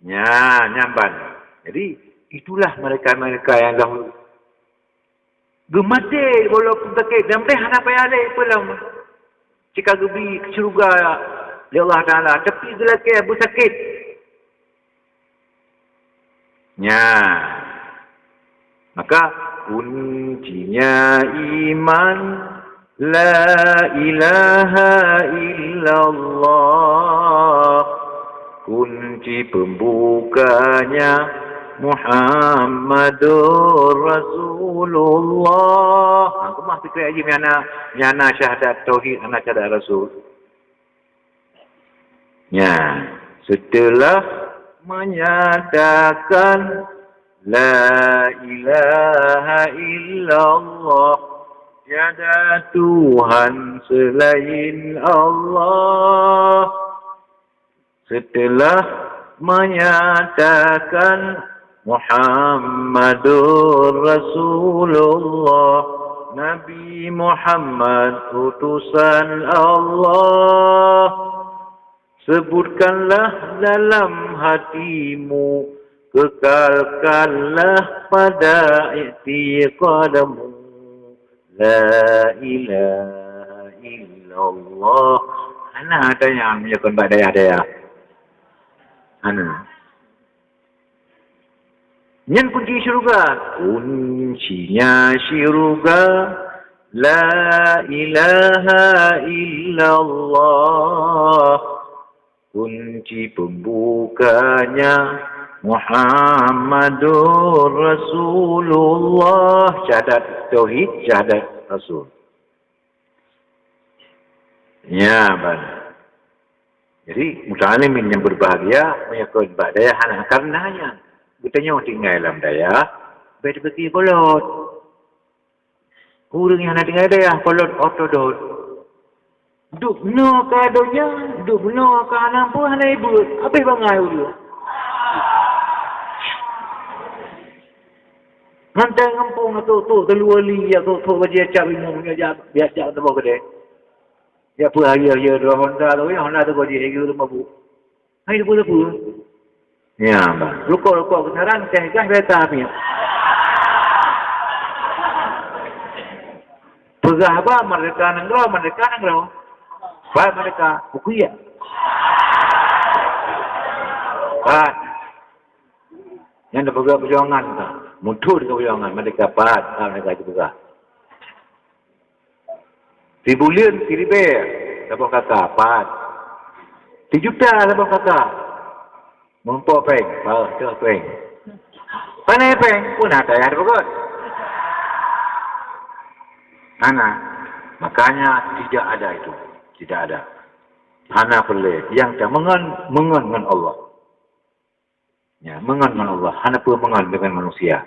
Nyan, nyan ban. Jadi, itulah mereka-mereka yang dahulu. Geumaté walaupun sakét, dan beh hana payah lé peue lom. Cit ka geubri keu syeuruga lé Allah Taala, tapi geulakée beusakét. Nyan. Maka, kuncinya iman, la ilaha illallah. Kunci pembukanya Muhammadur Rasulullah. Ha, keumah sikrék jih nyang na, nyang na syahadat tauhid, nyang na syahadat rasul. Nya, setelah menyatakan La ilaha illallah, tiada Tuhan selain Allah. Setelah menyatakan Muhammadur Rasulullah, Nabi Muhammad utusan Allah, sebutkanlah dalam hatimu, kekalkanlah pada i'tiqadmu. La ilaha illallah. Hana tanyang meunyoe kon bak dayah-dayah. Hana. Nyan kunci syurga. Kuncinya syurga. La ilaha illallah. Kunci pembukanya Muhammadur Rasulullah. Syahadat tauhid, syahadat Rasul. Ya, ban. Jadi, muta'alimin yang berbahagia, meunyoe kon bak dayah hana karena nyan. Geutanyoe tinggai lam dayah, bèk tapeuki kolot. Ureueng nyang hana tinggai dayah, kolot otodot. Duek meunoe ka donya, duek meunoe ka hana peue hana ibeuet, habéh bangai ureueng. Mantong gampông tok-tok teuluwa li, ya tok-tok bajèe cap inong, ya jak, ya jak saboh keudè. Ya peue hayeue-hayeue dua Honda tu, ya Honda tu bajèe lagi ureueng mabuk. Hai, peue-peue. Ya, bah. Rukok-rukok keunarang, teh gas beta api. Peugah bah, merdeka nanggroe, merdeka nanggroe. Bah, merdeka. Bukui ya? Bah. Nyang dipeugah perjuangan, muncul ke perjuangan, merdeka, pat, pat, merdeka dipeugah. Sibuleuen siribèe saboh kaka, pat. Sijuta saboh kaka. Meurumpok péng, paih teuh péng. Pané péng pun hana payah dipeugöt. Hana. Makanya tidak ada itu. Tidak ada. Hana peureulèe. Nyang tameungon, meungon ngon Allah. Ya, meungon ngon Allah, hana peue meungon deungon manusia.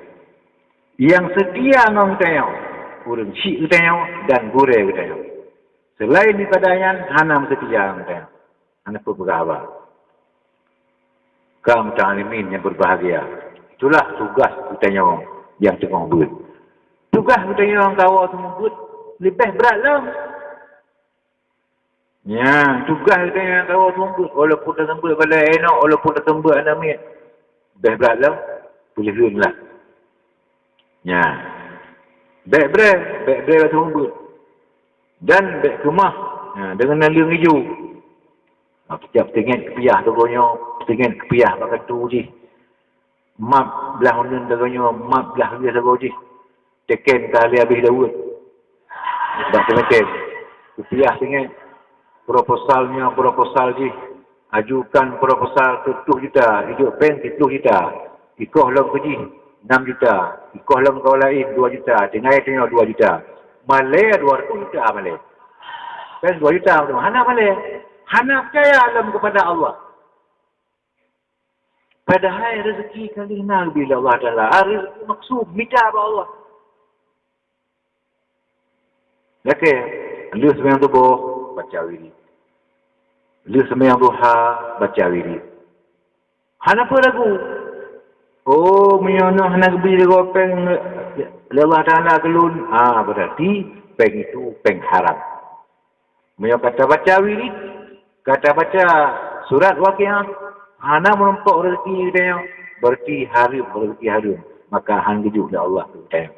Nyang seutia ngon geutanyoe, ureueng chik geutanyoe dan gurèe geutanyoe. Seulaén daripada nyan, hana meuseutia ngon geutanyoe. Hana peue peugah haba. Kaum muta'alimin nyang berbahagia, itulah tugaih geutanyoe nyang teungoh beuet. Tugaih geutanyoe nyang kawoe teungoh beuet leubeh brat lom. Nyan, tugaih geutanyoe nyang kawoe seumeubeuet, walaupun taseumeubeuet balèe inong, walaupun taseumeubeuet aneuk miet. Bèk brat lom, peuleuheuen lah. Nyan. Bèk brèe, bèk brèe lom seumeubeuet. Dan bèk keumah, nyan, deungon naleueng ijo. Ha, peutiep teunget keupiah teuh geuh nyoe, teunget keupiah bak katu jih. Mab blah uneun sagoe nyoe, mab blah lhèe sagoe jih. Teken ka lheueh habéh daweuet. Bak teumeken. Rupiah singoh. Proposal nyoe, proposal jih. Ajukan proposal tujoh juta, ijok péng siplôh juta. Ikoh lom keu jih, nam juta. Ikoh lom keu laén, dua juta. Tinggai tanyoe dua juta. Malèe dua reutôh juta malèe. Péng dua juta, hana malèe. Hana peucaya lom keupada Allah. Padahai rezeki ka lheueh na geubri lé Allah Taala. Ah, rezeki maksum, mita bak Allah. Lakèe, lheueh seumayang suboh, baca wirid. Lheueh seumayang duha, baca wirid. Hana peue lagu. Oh, meunyoe hana geubri lé gob péng lé Allah Taala keu lôn, ah, berarti péng itu péng haram. Meunyoe ka tabaca wirid, ka tabaca surat Waqiah, hana meurumpok rezeki geutanyoe, berarti hareuem, rezeki hareuem, maka han geujok lé Allah keu geutanyoe.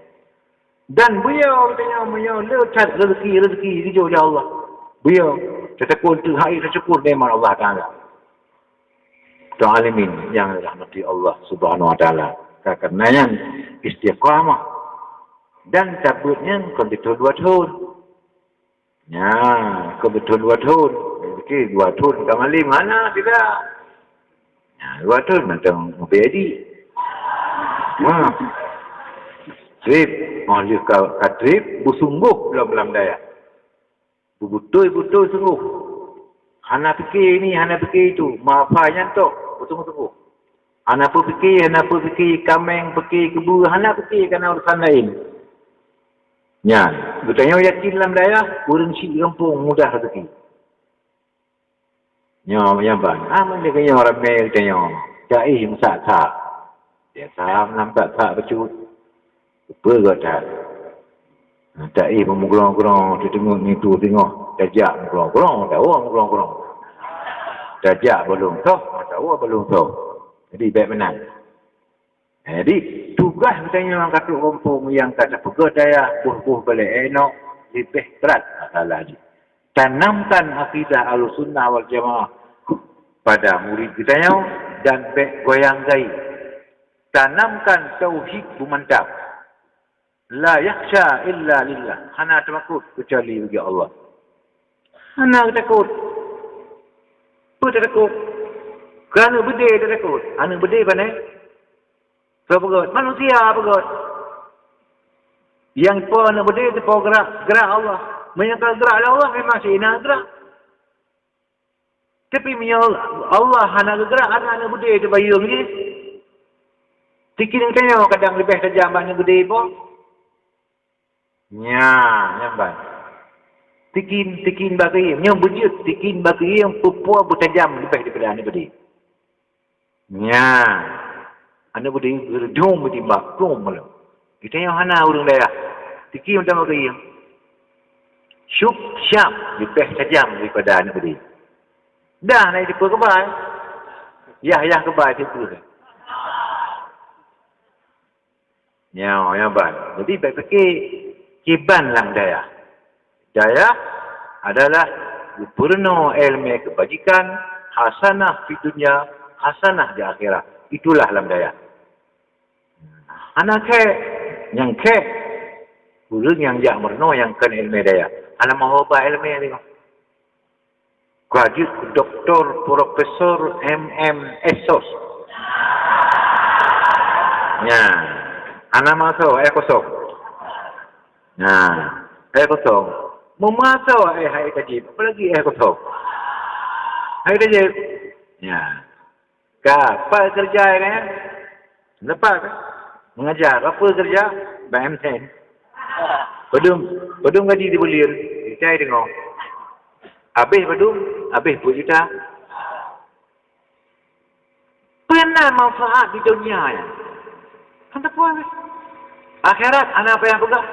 Dan beuyoe geutanyoe meunyoe le that rezeki, rezeki geujok lé Allah. Beuyoe, tatakot teuk hai tasyukur nikmat Allah Taala. Kaum muslimin nyang dirahmati Allah Subhanahu wa Taala. Ka keunan nyan istiqamah. Dan tabeuet nyan kon sithon dua thon. Nya, keu beuthon dua thon. Oke, dua thon ka malém hana sida. Nya, dua thon mantong B I D. Ha. Trép, oh, lheueh ka, ka trép, beusunggoh lom lam dayah. Beutôi-beutôi sunggoh. Hana pike ini, hana pike itu. Mafa nyan tok, beusunggoh-sunggoh. Hana peupike, hana peupike kaméng, pike keubeue, hana pike kana urusan laén. Nyan, geutanyoe yakin lam dayah, ureuëng syiek gampông mudah rezeki. Nyoe nyang ban, ah, meunyoe geutanyoe ramé geutanyoe, taéh meusak-sak. Biasa meunan sak-sak bacut. Peue gét that. Taéh meumeugrong-grong, teuteungeut ngitu singoh, tajak meugrong-grong, tawoe meugrong-grong. Tajak balong soh, tawoe balong soh. Jadi, bék meunan. Jadi, tugaih geutanyoe nyang ka trok gampông nyang ka tapeugöt dayah boh-boh balée inong leubeh brat masalah jih. Tanamkan akidah Ahlussunnah wal Jamaah pada murid geutanyoe dan bék goyang gai. Tanamkan tauhid beumantap. La yakhsha illa lillah. Hana teumakot keucuali bagi Allah. Hana takot. Peue takot? Keu aneuk beudé takot. Aneuk beudé pane? Soe peugöt? Manusia peugöt. Nyang po aneuk beudé teupo gerak, gerak Allah. Meunyoe ka gerak lé Allah, memang si na gerak. Tapi meunyoe Allah hana geugerak, hana aneuk beudé teubayeueng jih. Tikin geutanyoe kadang leubeh tajam bak aneuk beudé po. Nya, nyan ban. Tikin, tikin bak keuieng. Nyoe beujeuet tikin bak keuieng peue-peue beutajam leubeh daripada aneuk beudé. Nya, aneuk beudé geurdum meutimba, dum malam. Geutanyoe hana ureuëng dayah. Tiki mantong keu iya. Syup syap leubeh tajam daripada aneuk beudé. Dah na jiteupeu keubai. Yah-yah keubai teupeu. Nyoe, nyoe ban. Jadi, bék pike kiban lam dayah. Dayah adalah geupurunoe iéleumé keubajikan, hasanah fi dunya, hasanah di akhirat. Itulah lam dayah. Hana khék, nyang khék ureuëng nyang jak meurunoe nyang kon iéleumé dayah. Hana meuhoba iéleumé nyoe. Ka jeuet keu doktor, profesor, M M, S Sos. Nya, hana masa, eh, kosong. Nah, eh, kosong. Meumasa, eh, hai tajib. Apalagi, eh, kosong. Hai tajib. Nya. Ka, pat keureuja nyan? Leupah ka? Mengajar. Apa keureuja? Bak M T N. Padum, padum gaji dibulir. Cai deungoe. Habéh padum? Habéh peuet juta. Peue na manfaat di dunia nyan? Kan tak puas. Akhirat hana payah peugah.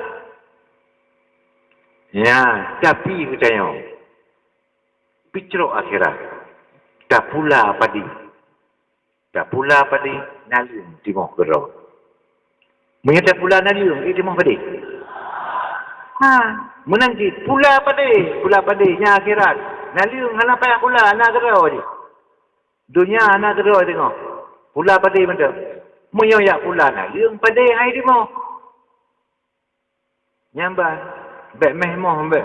Ya, tapi geutanyoe. Picrok akhirat. Tapula padé. Tapula padé, naleueng timoh keudroe. Meunyoe tapula naleueng, eh, timoh padé. Ha, meunan cit, pula padé, pula padé, nyan akhirat. Naleueng hana payah pula, na keudroe jih. Donya hana keudroe teungoh. Pula padé mantong. Meunyoe jak pula naleueng, padé hai timoh. Nyan ban, bék méh moh, bék,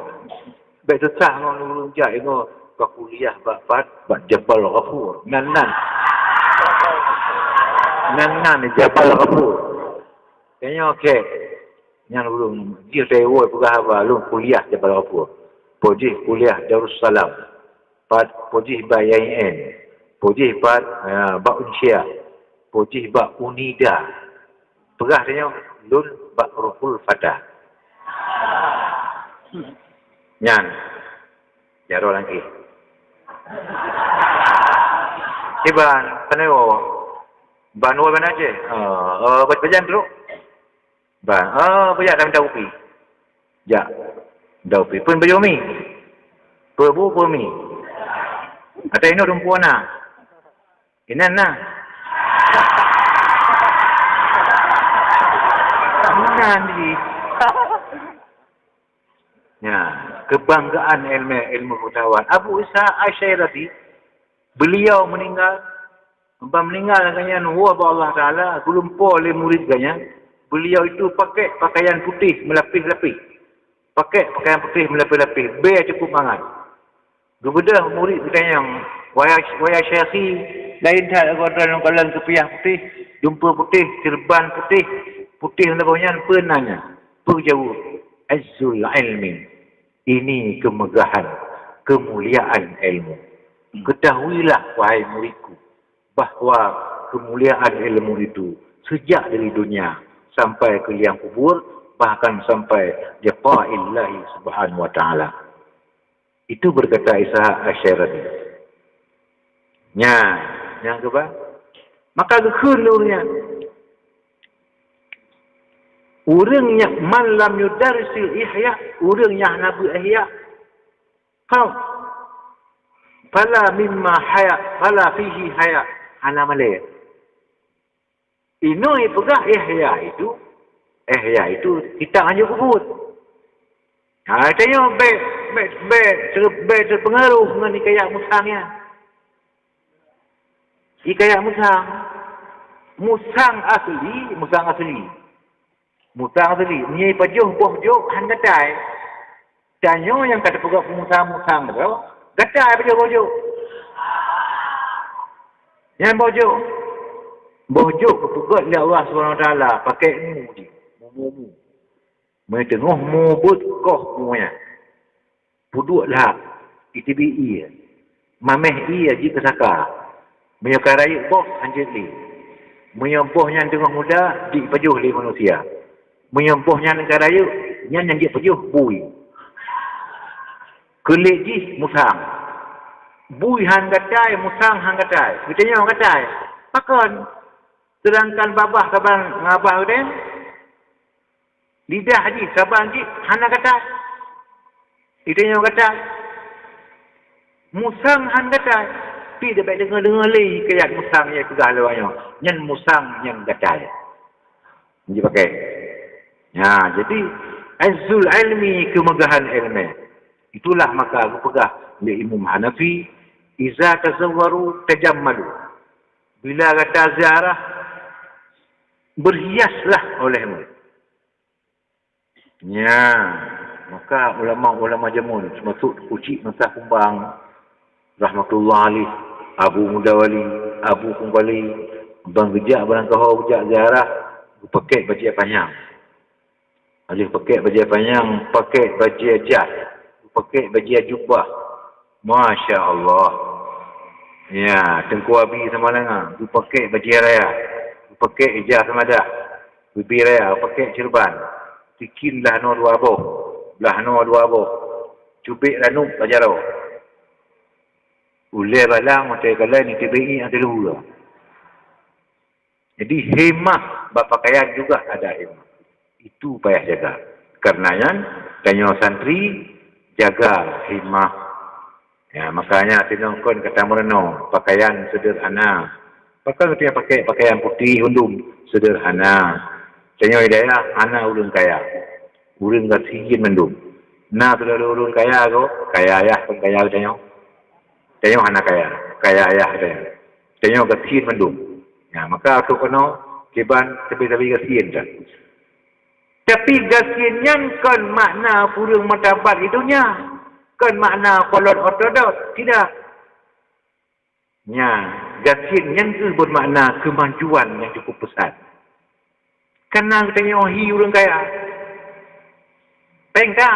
bék susah ngon ureuëng jak ingoe ka kuliah bak pat, bak Jabal Ghafur. Nan, nan. Nan, nan Jabal Ghafur. Tanyoe kèe, nyan ureuëng jih teuwoe peugah haba lôn kuliah Jabal Ghafur. Po jih kuliah Darussalam. Pat po jih bak I A I N, po jih bak, eh, bak Unsyah, po jih bak Unida. Peugah tanyoe lôn bak Ruhul Fata. Nyan, jaroe langkée. Iban, pane woe? Ban woe ban Aceh. Eh, eh, bajan trok. Ba, ah, bujak dah minta upi. Jak. Minta upi. Pun baju mi. Peue bu, peue mi. Atau inok dumpu na. Inan na. Inan di. Ya, kebanggaan ilmu, ilmu pengetahuan. Abu Isa Asyairati, beliau meninggal Ban meuninggai gobnyan woe bak Allah Taala, geulumpo lé murit gobnyan, beliau itu pakai pakaian putih meulapéh-lapéh. Pakai pakaian putih meulapéh-lapéh, bèe cukup mangat. Geubeudôh murit geutanyoe, "Wahai, wahai Syekhi, laén that agoe droeneuh kalon keupiah putih, dumpeue putih, ceureuban putih, putih lagèe nyan peue nan nyan?" Peue geujaweueb, "Izzul ilmi." Ini kemegahan, kemuliaan ilmu. Ketahuilah, wahai muridku, bahwa kemuliaan ilmu itu sejak dari dunia sampai ke liang kubur, bahkan sampai liqa'illahi subhanahu wa ta'ala. Itu berkata Ishaq Asy-Syirazi. Nya, nyang keubah. Maka geukheun lé ureuëng nyan. Ureuëng nyang man lam yudarrisil ihya, ureuëng nyang hana beuet ihya. Kau. Fala mimma haya, fala fihi haya. Hana malée. Inoe peugah ihya itu, ihya itu kitab hanjeuet peubuet. Ha, tanyoe bék, bék, bék, bék teupeungaruh ngon hikayat musang nyan. Hikayat musang. Musang asli, musang asli. Musang asli. Meunyoe pajoh boh jok han gatai. Tanyoe nyang ka teupeugah musang-musang tu, gatai pajoh boh jok. Nyan boh jok. Boh jok geupeugöt lé Allah Subhanahu Wa Taala pakai mu jih, mu-mu. Meunyoe teungoh mu beuet koh mu nyan. Peuduek lhak, iteubiet ié. Maméh ié jeuet keu saka. Meunyoe ka rayeuk boh, hanjeuet lé. Meunyoe boh nyan teungoh muda, jeuet jipajoh lé manusia. Meunyoe boh nyan ka rayeuk, nyan nyang jeuet pajoh bui. Keulék jih musang. Bui han gatai, musang han gatai. Geutanyoe gatai. Pakon? Seudangkan babah saban ngon babah udeb, lidah jih saban jih hana gatai. Geutanyoe gatai. Musang han gatai. Pi tabek deungoe-deungoe lé hikayat musang nyang peugah lé awak nyoe. Nyan musang nyang gatai. Jipakai. Ya, jadi izzul ilmi, kemegahan ilmu. Itulah maka geupeugah lé Imam Hanafi, "Iza tazawwaru tajammalu." Bila gata ziarah, berhiaslah olehmu. Nya, maka ulama-ulama jameun, termasuk Teungku Chik Meunasah Kumbang, rahmatullah alaih, Abu Muda Wali, Abu Kungkali, ban geujak barangkaho geujak ziarah, geupakék bajée panyang. Lheueh pakék bajée panyang, pakék bajée jas, pakék bajée jubah. Masya Allah. Ya, Teungku Abi Samalanga, geupakék bajée raya, geupakék ija seumadah, bubé raya, pakék ceureuban, sikin blah noe dua boh, blah noe dua boh, cubék ranup bak jaroe. Ulée balang watée kalai neuteubiet ateueh luhue. Jadi, himah bak pakaian juga ada himah. Itu payah jaga. Karena nyan, tanyoe santri jaga himah. Ya, makanya sinoe kon ka tameurunoe pakaian sederhana. Pakon geutanyoe pakai pakaian putih undum sederhana. Tanyoe di dayah hana ureuëng kaya. Ureuëng gasien mandum. Na keudroe ureuëng kaya ko, kaya yah kon kaya geutanyoe. Tanyoe hana kaya, kaya yah tanyoe. Tanyoe gasien mandum. Ya, maka trok keunoe kiban sabe-sabe gasien dah. Tapi gasien nyan kon makna ureuëng martabat di dunia, kon makna kolot ortodok, tidak. Nya, gasien nyan kheueh bermakna kemajuan yang cukup pesat. Karena geutanyoe hi ureuëng kaya. Péng ka.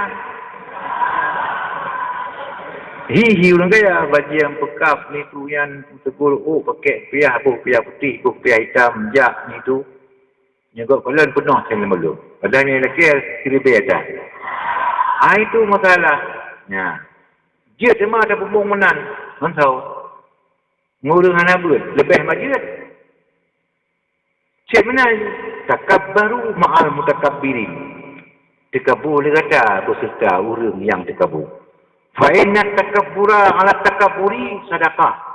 Hi, hi ureuëng kaya, bajée peukab ni tu nyan, teugol, oh, pakék piah, boh piah putih, boh piah hitam, jak ni tu. Nyoe gob kalon peunoh cen lam balon. Padahai nyang lakée siribée ata. Hai tu masalah. Nya. Jeuet teuma tapeubong meunan. Ngon sawo. Ngon ureuëng hana beuet, leubeh mat jeuet. Cit meunan, takabbaru ma'al mutakabbirin. Teukabo lé gata beuseureuta ureuëng nyang teukabo. Fa inna takabbura 'ala takabburi sadaqah.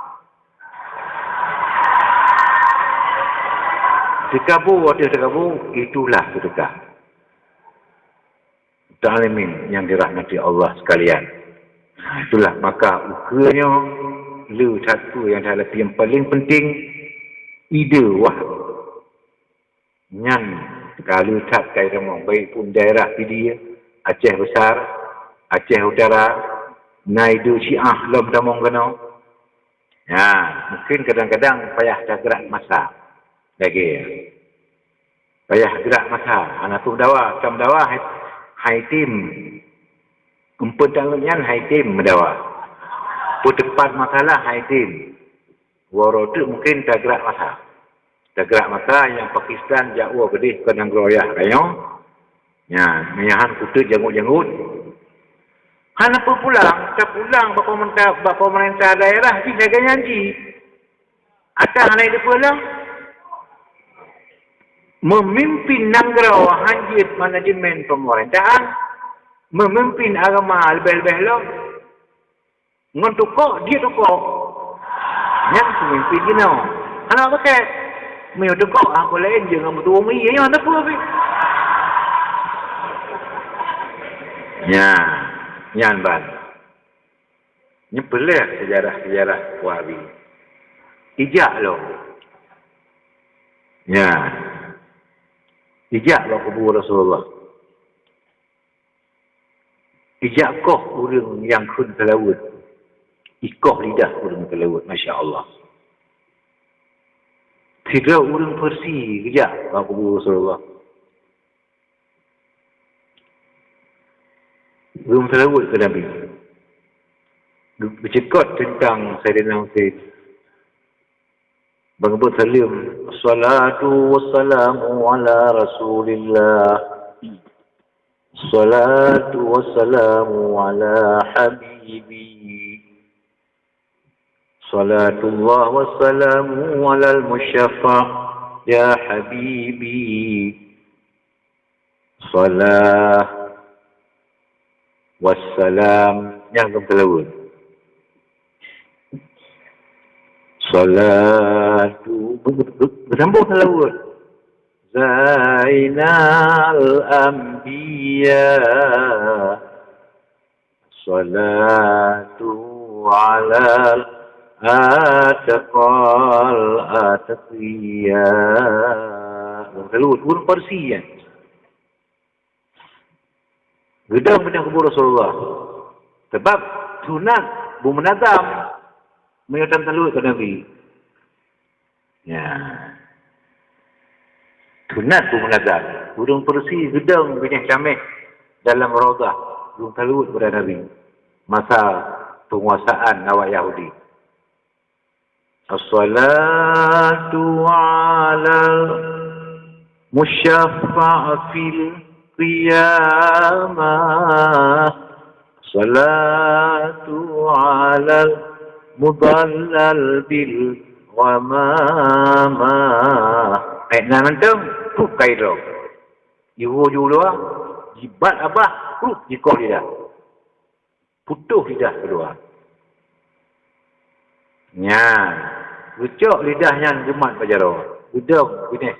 Teukabo ateueh teukabo, itulah seudeukah. Muta'alimin yang dirahmati Allah sekalian. Ha, itulah maka ukeue nyoe le that peue nyang that, tapi yang paling penting ide wah. Nyan ka le that kai kamoe, baik pun daerah Pidie, Aceh Besar, Aceh Utara, na ide Syiah lom tamong keunoe. Ya, mungkin kadang-kadang payah tagrak masa. Lagée payah grak masa, hana peue meudawa, tam dawa hai, hai tim. Empeue tanggong nyan hai tim meudawa. Peuteupat masalah hai tim. Waro teuk mungkin tagrak masa. Tagrak mata nyang Pakistan jak woe keudeh keu nanggroe yah tanyoe. Nyan, meuihan kuteuk janggut-janggut. Hana peue pulang, tapulang bak pemerintah, bak pemerintah daerah jih lagèe nyan jih. Adak hana jiteupeue lom. Meumimpin nanggroe hanjeuet manajemen pemerintah, meumimpin agama leubeh-leubeh lom. Ngon tukok, jeuet tukok. Nyan peumimpin jinoe. Hana pakai. Meunyoe tukok, ah, peue laén jeuet ngon meutuwö mie, nyan hana peue pih. Nyan, nyan ban. Nyan peuleueh seujarah-seujarah Wahabi. Ijak lom. Nyan. Ijak bak kubu Rasulullah. Ijak koh ureueng nyang kheun seulaweuet. Ikoh lidah ureueng seulaweuet, masya Allah. Sidroe ureueng Persia geujak bak kubu Rasulullah. Ureueng seulaweuet keu Nabi. Geuceukot teuntang Saidina Husein. Ban geupeusaleuem, "Assalatu wassalamu ala Rasulillah. Assalatu wassalamu ala habibi. Salatullah wassalamu alal musyaffa' ya habibi." Salah wassalam, nyang keu seulaweuet. Salatu, be-, be-, beusambông seulaweuet. Zainal anbiya. Salatu alal atqal atqiya. Lalu ureueng Parsi nyan. Geudong bak kubu Rasulullah. Sebab sunat beumeunazam meunyoe tan salut keu Nabi. Ya. Sunat beumeunazam. Ureueng Parsi geudong binéh cameh dalam Raudhah, ureueng salut keu Nabi masa penguasaan awak Yahudi. Assalatu alal musyaffa' fil qiyamah. Salatu alal mudallal bil ghamamah. Ayat nyan mantong, pup kai droe. Jiwoe ju luwa, jibat babah, pup jikoh lidah. Putôh lidah keuluwa. Nyan, geucok lidah nyan geumat bak jaroe. Geudong binéh,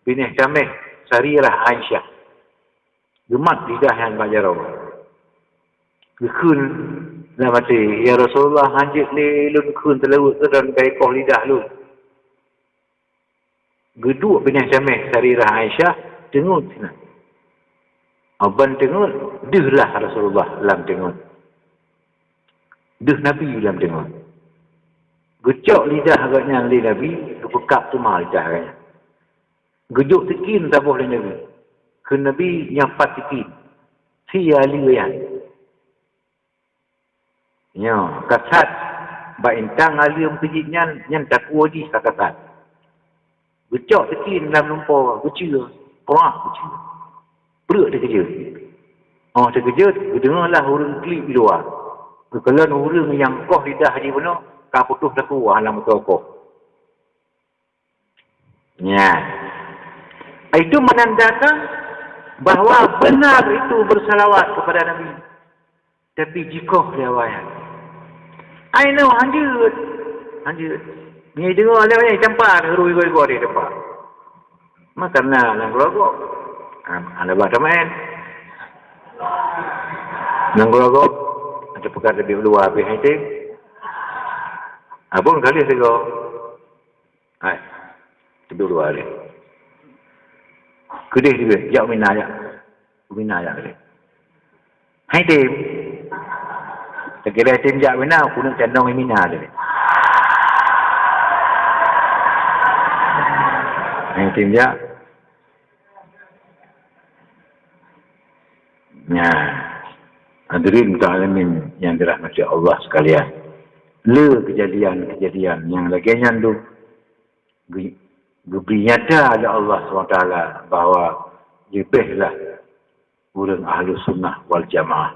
binéh cameh Sarirah Aisyah. Geumat lidah nyan bak jaroe. Geukheun lam até, "Ya Rasulullah, hanjeuet lé lôn kheun seulaweuet keu droen ka ikoh lidah lôn." Geuduek binéh cameh Sarirah Aisyah teungeut sinan. Ban teungeut, deuh lah Rasulullah lam teungeut. Deuh Nabi lam teungeut. Geucok lidah gobnyan lé Nabi, geupeukab teuma lidah gobnyan. Geujok sikin saboh lé Nabi. Kheun Nabi, "Nyan pat sikin. Sie aleue nyan." Nyoe, kasat bak intang aleue meukeujeuet nyan, nyan takue jih ka kasat. Geucok sikin lam lumpoe, geuceue, prak geuceue. Preuk teukeujeuet. Óh teukeujeuet, geudeungoe lah ureueng klik di luwa. Geukalon ureueng nyang koh lidah jih bunoe, ka putôh takue hana meutuah koh. Nyan. Itu menandakan bahwa benar itu bersalawat kepada Nabi. Tapi jikoh lé awak nyan. Ai nyoe hanjeuet. Hanjeuet. Nyoe deungoe lé awak nyan, campa, rui-rui di tempat. Maka na nanggroe gob. Ha, hana bah tamaén. Nanggroe gob. Ada peugah teubiet luwa habéh hai tem. Abon kali sigoe. Hai, teubiet luwa lé. Keudeh teubiet, jak u Mina jak. U Mina jak keudeh. Hai tem. Takira tem jak u Mina, keuneuk candong u Mina teubiet. Hai tem jak. Nyan. Hadirin muta'allimin nyang dirahmati Allah sekalian. Le kejadian-kejadian nyang lagèe nyan tu. Geu-, Geubri nyata lé Allah subhanahu wa taala bahwa leubeh lah ureuëng Ahlus Sunnah wal Jamaah.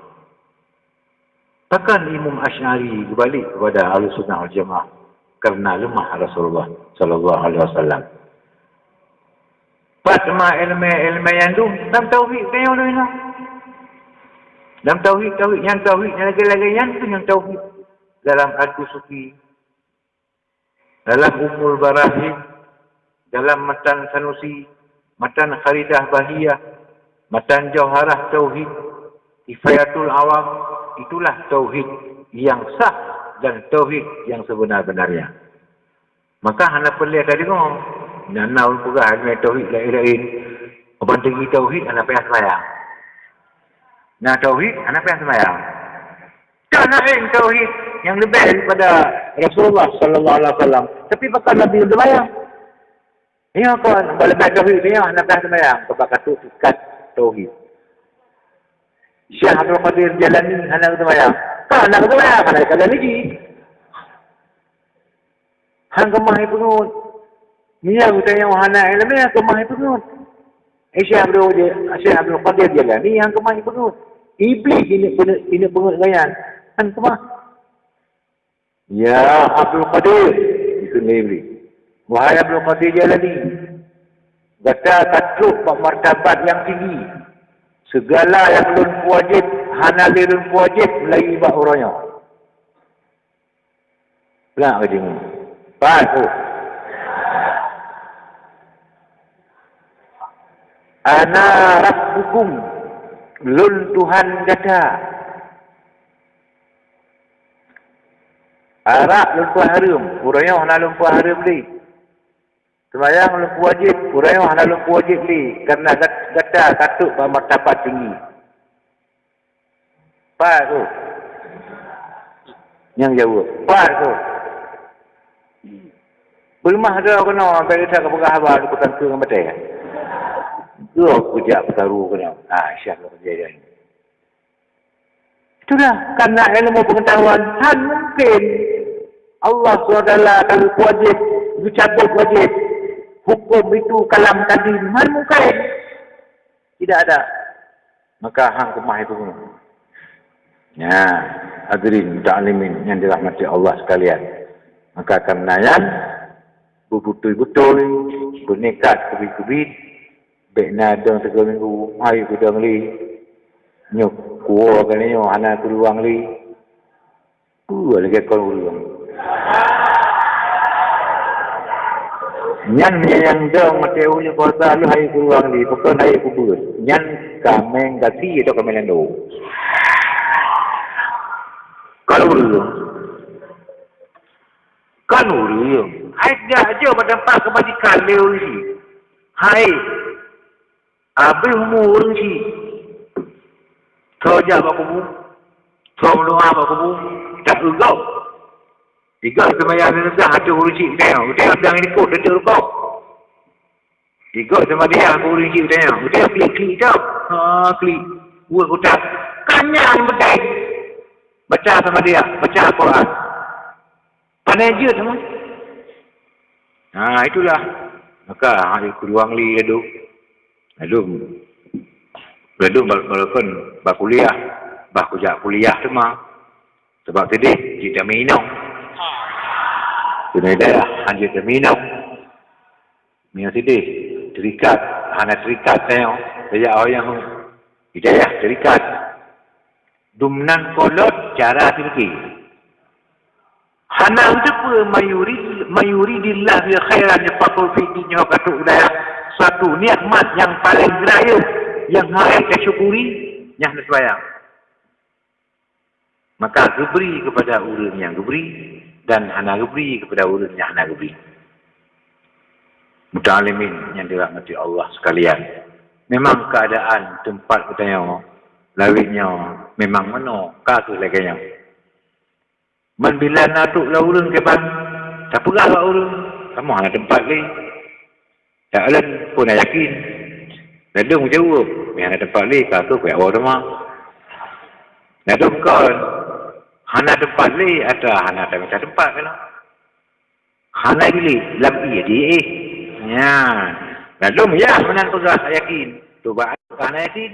Pakon Imam Asy'ari geubalek keupada Ahlus Sunnah wal Jamaah? Kareuna leumah Rasulullah sallallahu alaihi wasallam. Pat teuma iéleumé-iéleumé nyang dum lam tauhid tanyoe lôn inoe. Lam tauhid, tauhid nyang tauhid nyang lagée-lagée nyan tu nyang tauhid. Dalam Al-Qusufi, dalam Ummul Barahim, dalam Matan Sanusi, Matan Kharidah Bahiyah, Matan Jauharah Tauhid, Kifayatul Awam, itulah tauhid yang sah dan tauhid yang sebenar-benarnya. Maka hana peureulée tadeungoe na-na ureuëng peugah iéleumé tauhid laén-laén. Ban teungoh tauhid hana payah seumayang. Na tauhid hana payah seumayang. Ka laén tauhid nyang leubeh daripada Rasulullah sallallahu alaihi wasallam. Tapi pakon Nabi seumayang? Nyoe kon, bak leubeh tauhid nyoe hana payah seumayang, keubah ka trok tingkat tauhid. Syekh Abdul Qadir Jailani hana seumayang. Ka hana seumayang, hana seumayang lagi. Han keumah ipeungeut. Meunyoe geutanyoe hana iéleumé, han keumah ipeungeut. Eh, Syekh Abdul, Syekh Abdul Qadir Jailani han keumah ipeungeut. Iblih ineuk peungeut, ineuk peungeut gobnyan. Han keumah. "Ya Abdul Qadir," dikheun lé Iblih. "Wahai Abdul Qadir Jailani, gata ka trok bak martabat nyang tinggi. Sigala nyang lôn peuwajéb hana lé lôn peuwajéb meulayeue bak uroe nyoe." Peugah lagée nyoe. Pat, oh. "Ana rabbukum, lôn Tuhan gata." Arak lôn peuhareuem, uroe nyoe hana lôn peuhareuem lé. Seumayang lôn peuwajéb, uroe nyoe hana lôn peuwajéb lé, kareuna gat-, gata ka trok bak martabat tinggi. Pat tu. Nyang jaweueb, pat tu. Beuleumah droe keunoe, bèk gata ka peugah haba, kutangkeueng maté. Droe kujak peukaru keunoe. Ah, syah lôn kejadian. Itulah, karena ilmu pengetahuan, han mungkin Allah subhanahu wa taala akan wajib, geucabut wajib. Hukum itu kalam kadim, han mungkin. Tidak ada. Maka han keumah itu. Nah, hadirin muta'allimin yang dirahmati Allah sekalian. Maka karena nyan, beutôi-beutôi, beunikat keubiet-keubiet, bèk na dong sigoe minggu, hai kudong lé. Nyoe kuwoe keunoe nyoe hana keuluwang lé. Peue lagèe kon ureueng. Nyan nyang dong maté ujeuen puasa lheueh hai keuluwang lé, pakon hai kubeuet. Nyan kaméng gaki atau kaméng lando. Kon ureueng. Kon ureueng. Hai jak jeuet bak teumpat keubajikan lé ureueng. Hai. Abéh umu ureueng chik. Tho jak bak kubu. Tho meudoa bak kubu. Tak eugok. Eugok seumayang reuneueh ateueh ureueng chik geutanyoe. Geutanyoe sedang ikot, teuntèe rukok. Eugok seumayang keu ureueng chik geutanyoe. Geutanyoe klik-klik tho. Ha, klik. Buet kutak. Kanyang beutôi. Baca seumayang, baca Quran. Pandai jeuet sama. Ha, itulah. Maka, ha, keuluwang lé ladôm. Ladôm. Ladôm ba-, balakon bak kuliah. Bah kujak kuliah teuma. Sabab teudeh, jeuet tamè inong. Keuneuk dayah, han jeuet tamè inong. Meunyoe sideh, teuikat, hana teuikat tanyoe, tajak awak nyang hidayah teuikat. Dumnan kolot cara seudeukah. Hana teupeue mayuri-, mayuridillah bi khairan yafaqqahu fid din nyoe ka trok u dayah suatu nikmat nyang paleng rayeuk nyang harôh tasyukuri, nyan seumayang. Maka geubri keupada ureueng nyang geubri, dan hana geubri keupada ureueng nyang hana geubri. Muta'allimin nyang dirahmati Allah sekalian, memang keuadaan teumpat geutanyoe lawét nyoe memang meunoe ka kheueh lagèe nyoe. Man bila na trok lam ureueng kiban, tapeugah bak ureueng, kamoe hana teumpat lé. Dak lôn pun na yakin. Ladôm jaweueb, meuhana teumpat lé ka kheueh peuet woe teuma. Ladôm kon, hana teumpat lé atra hana tamita teumpat keunoe. Hana jilé lam ié di éh. Ya. Lalu ya meunan peugah yakin. Coba hana yakin.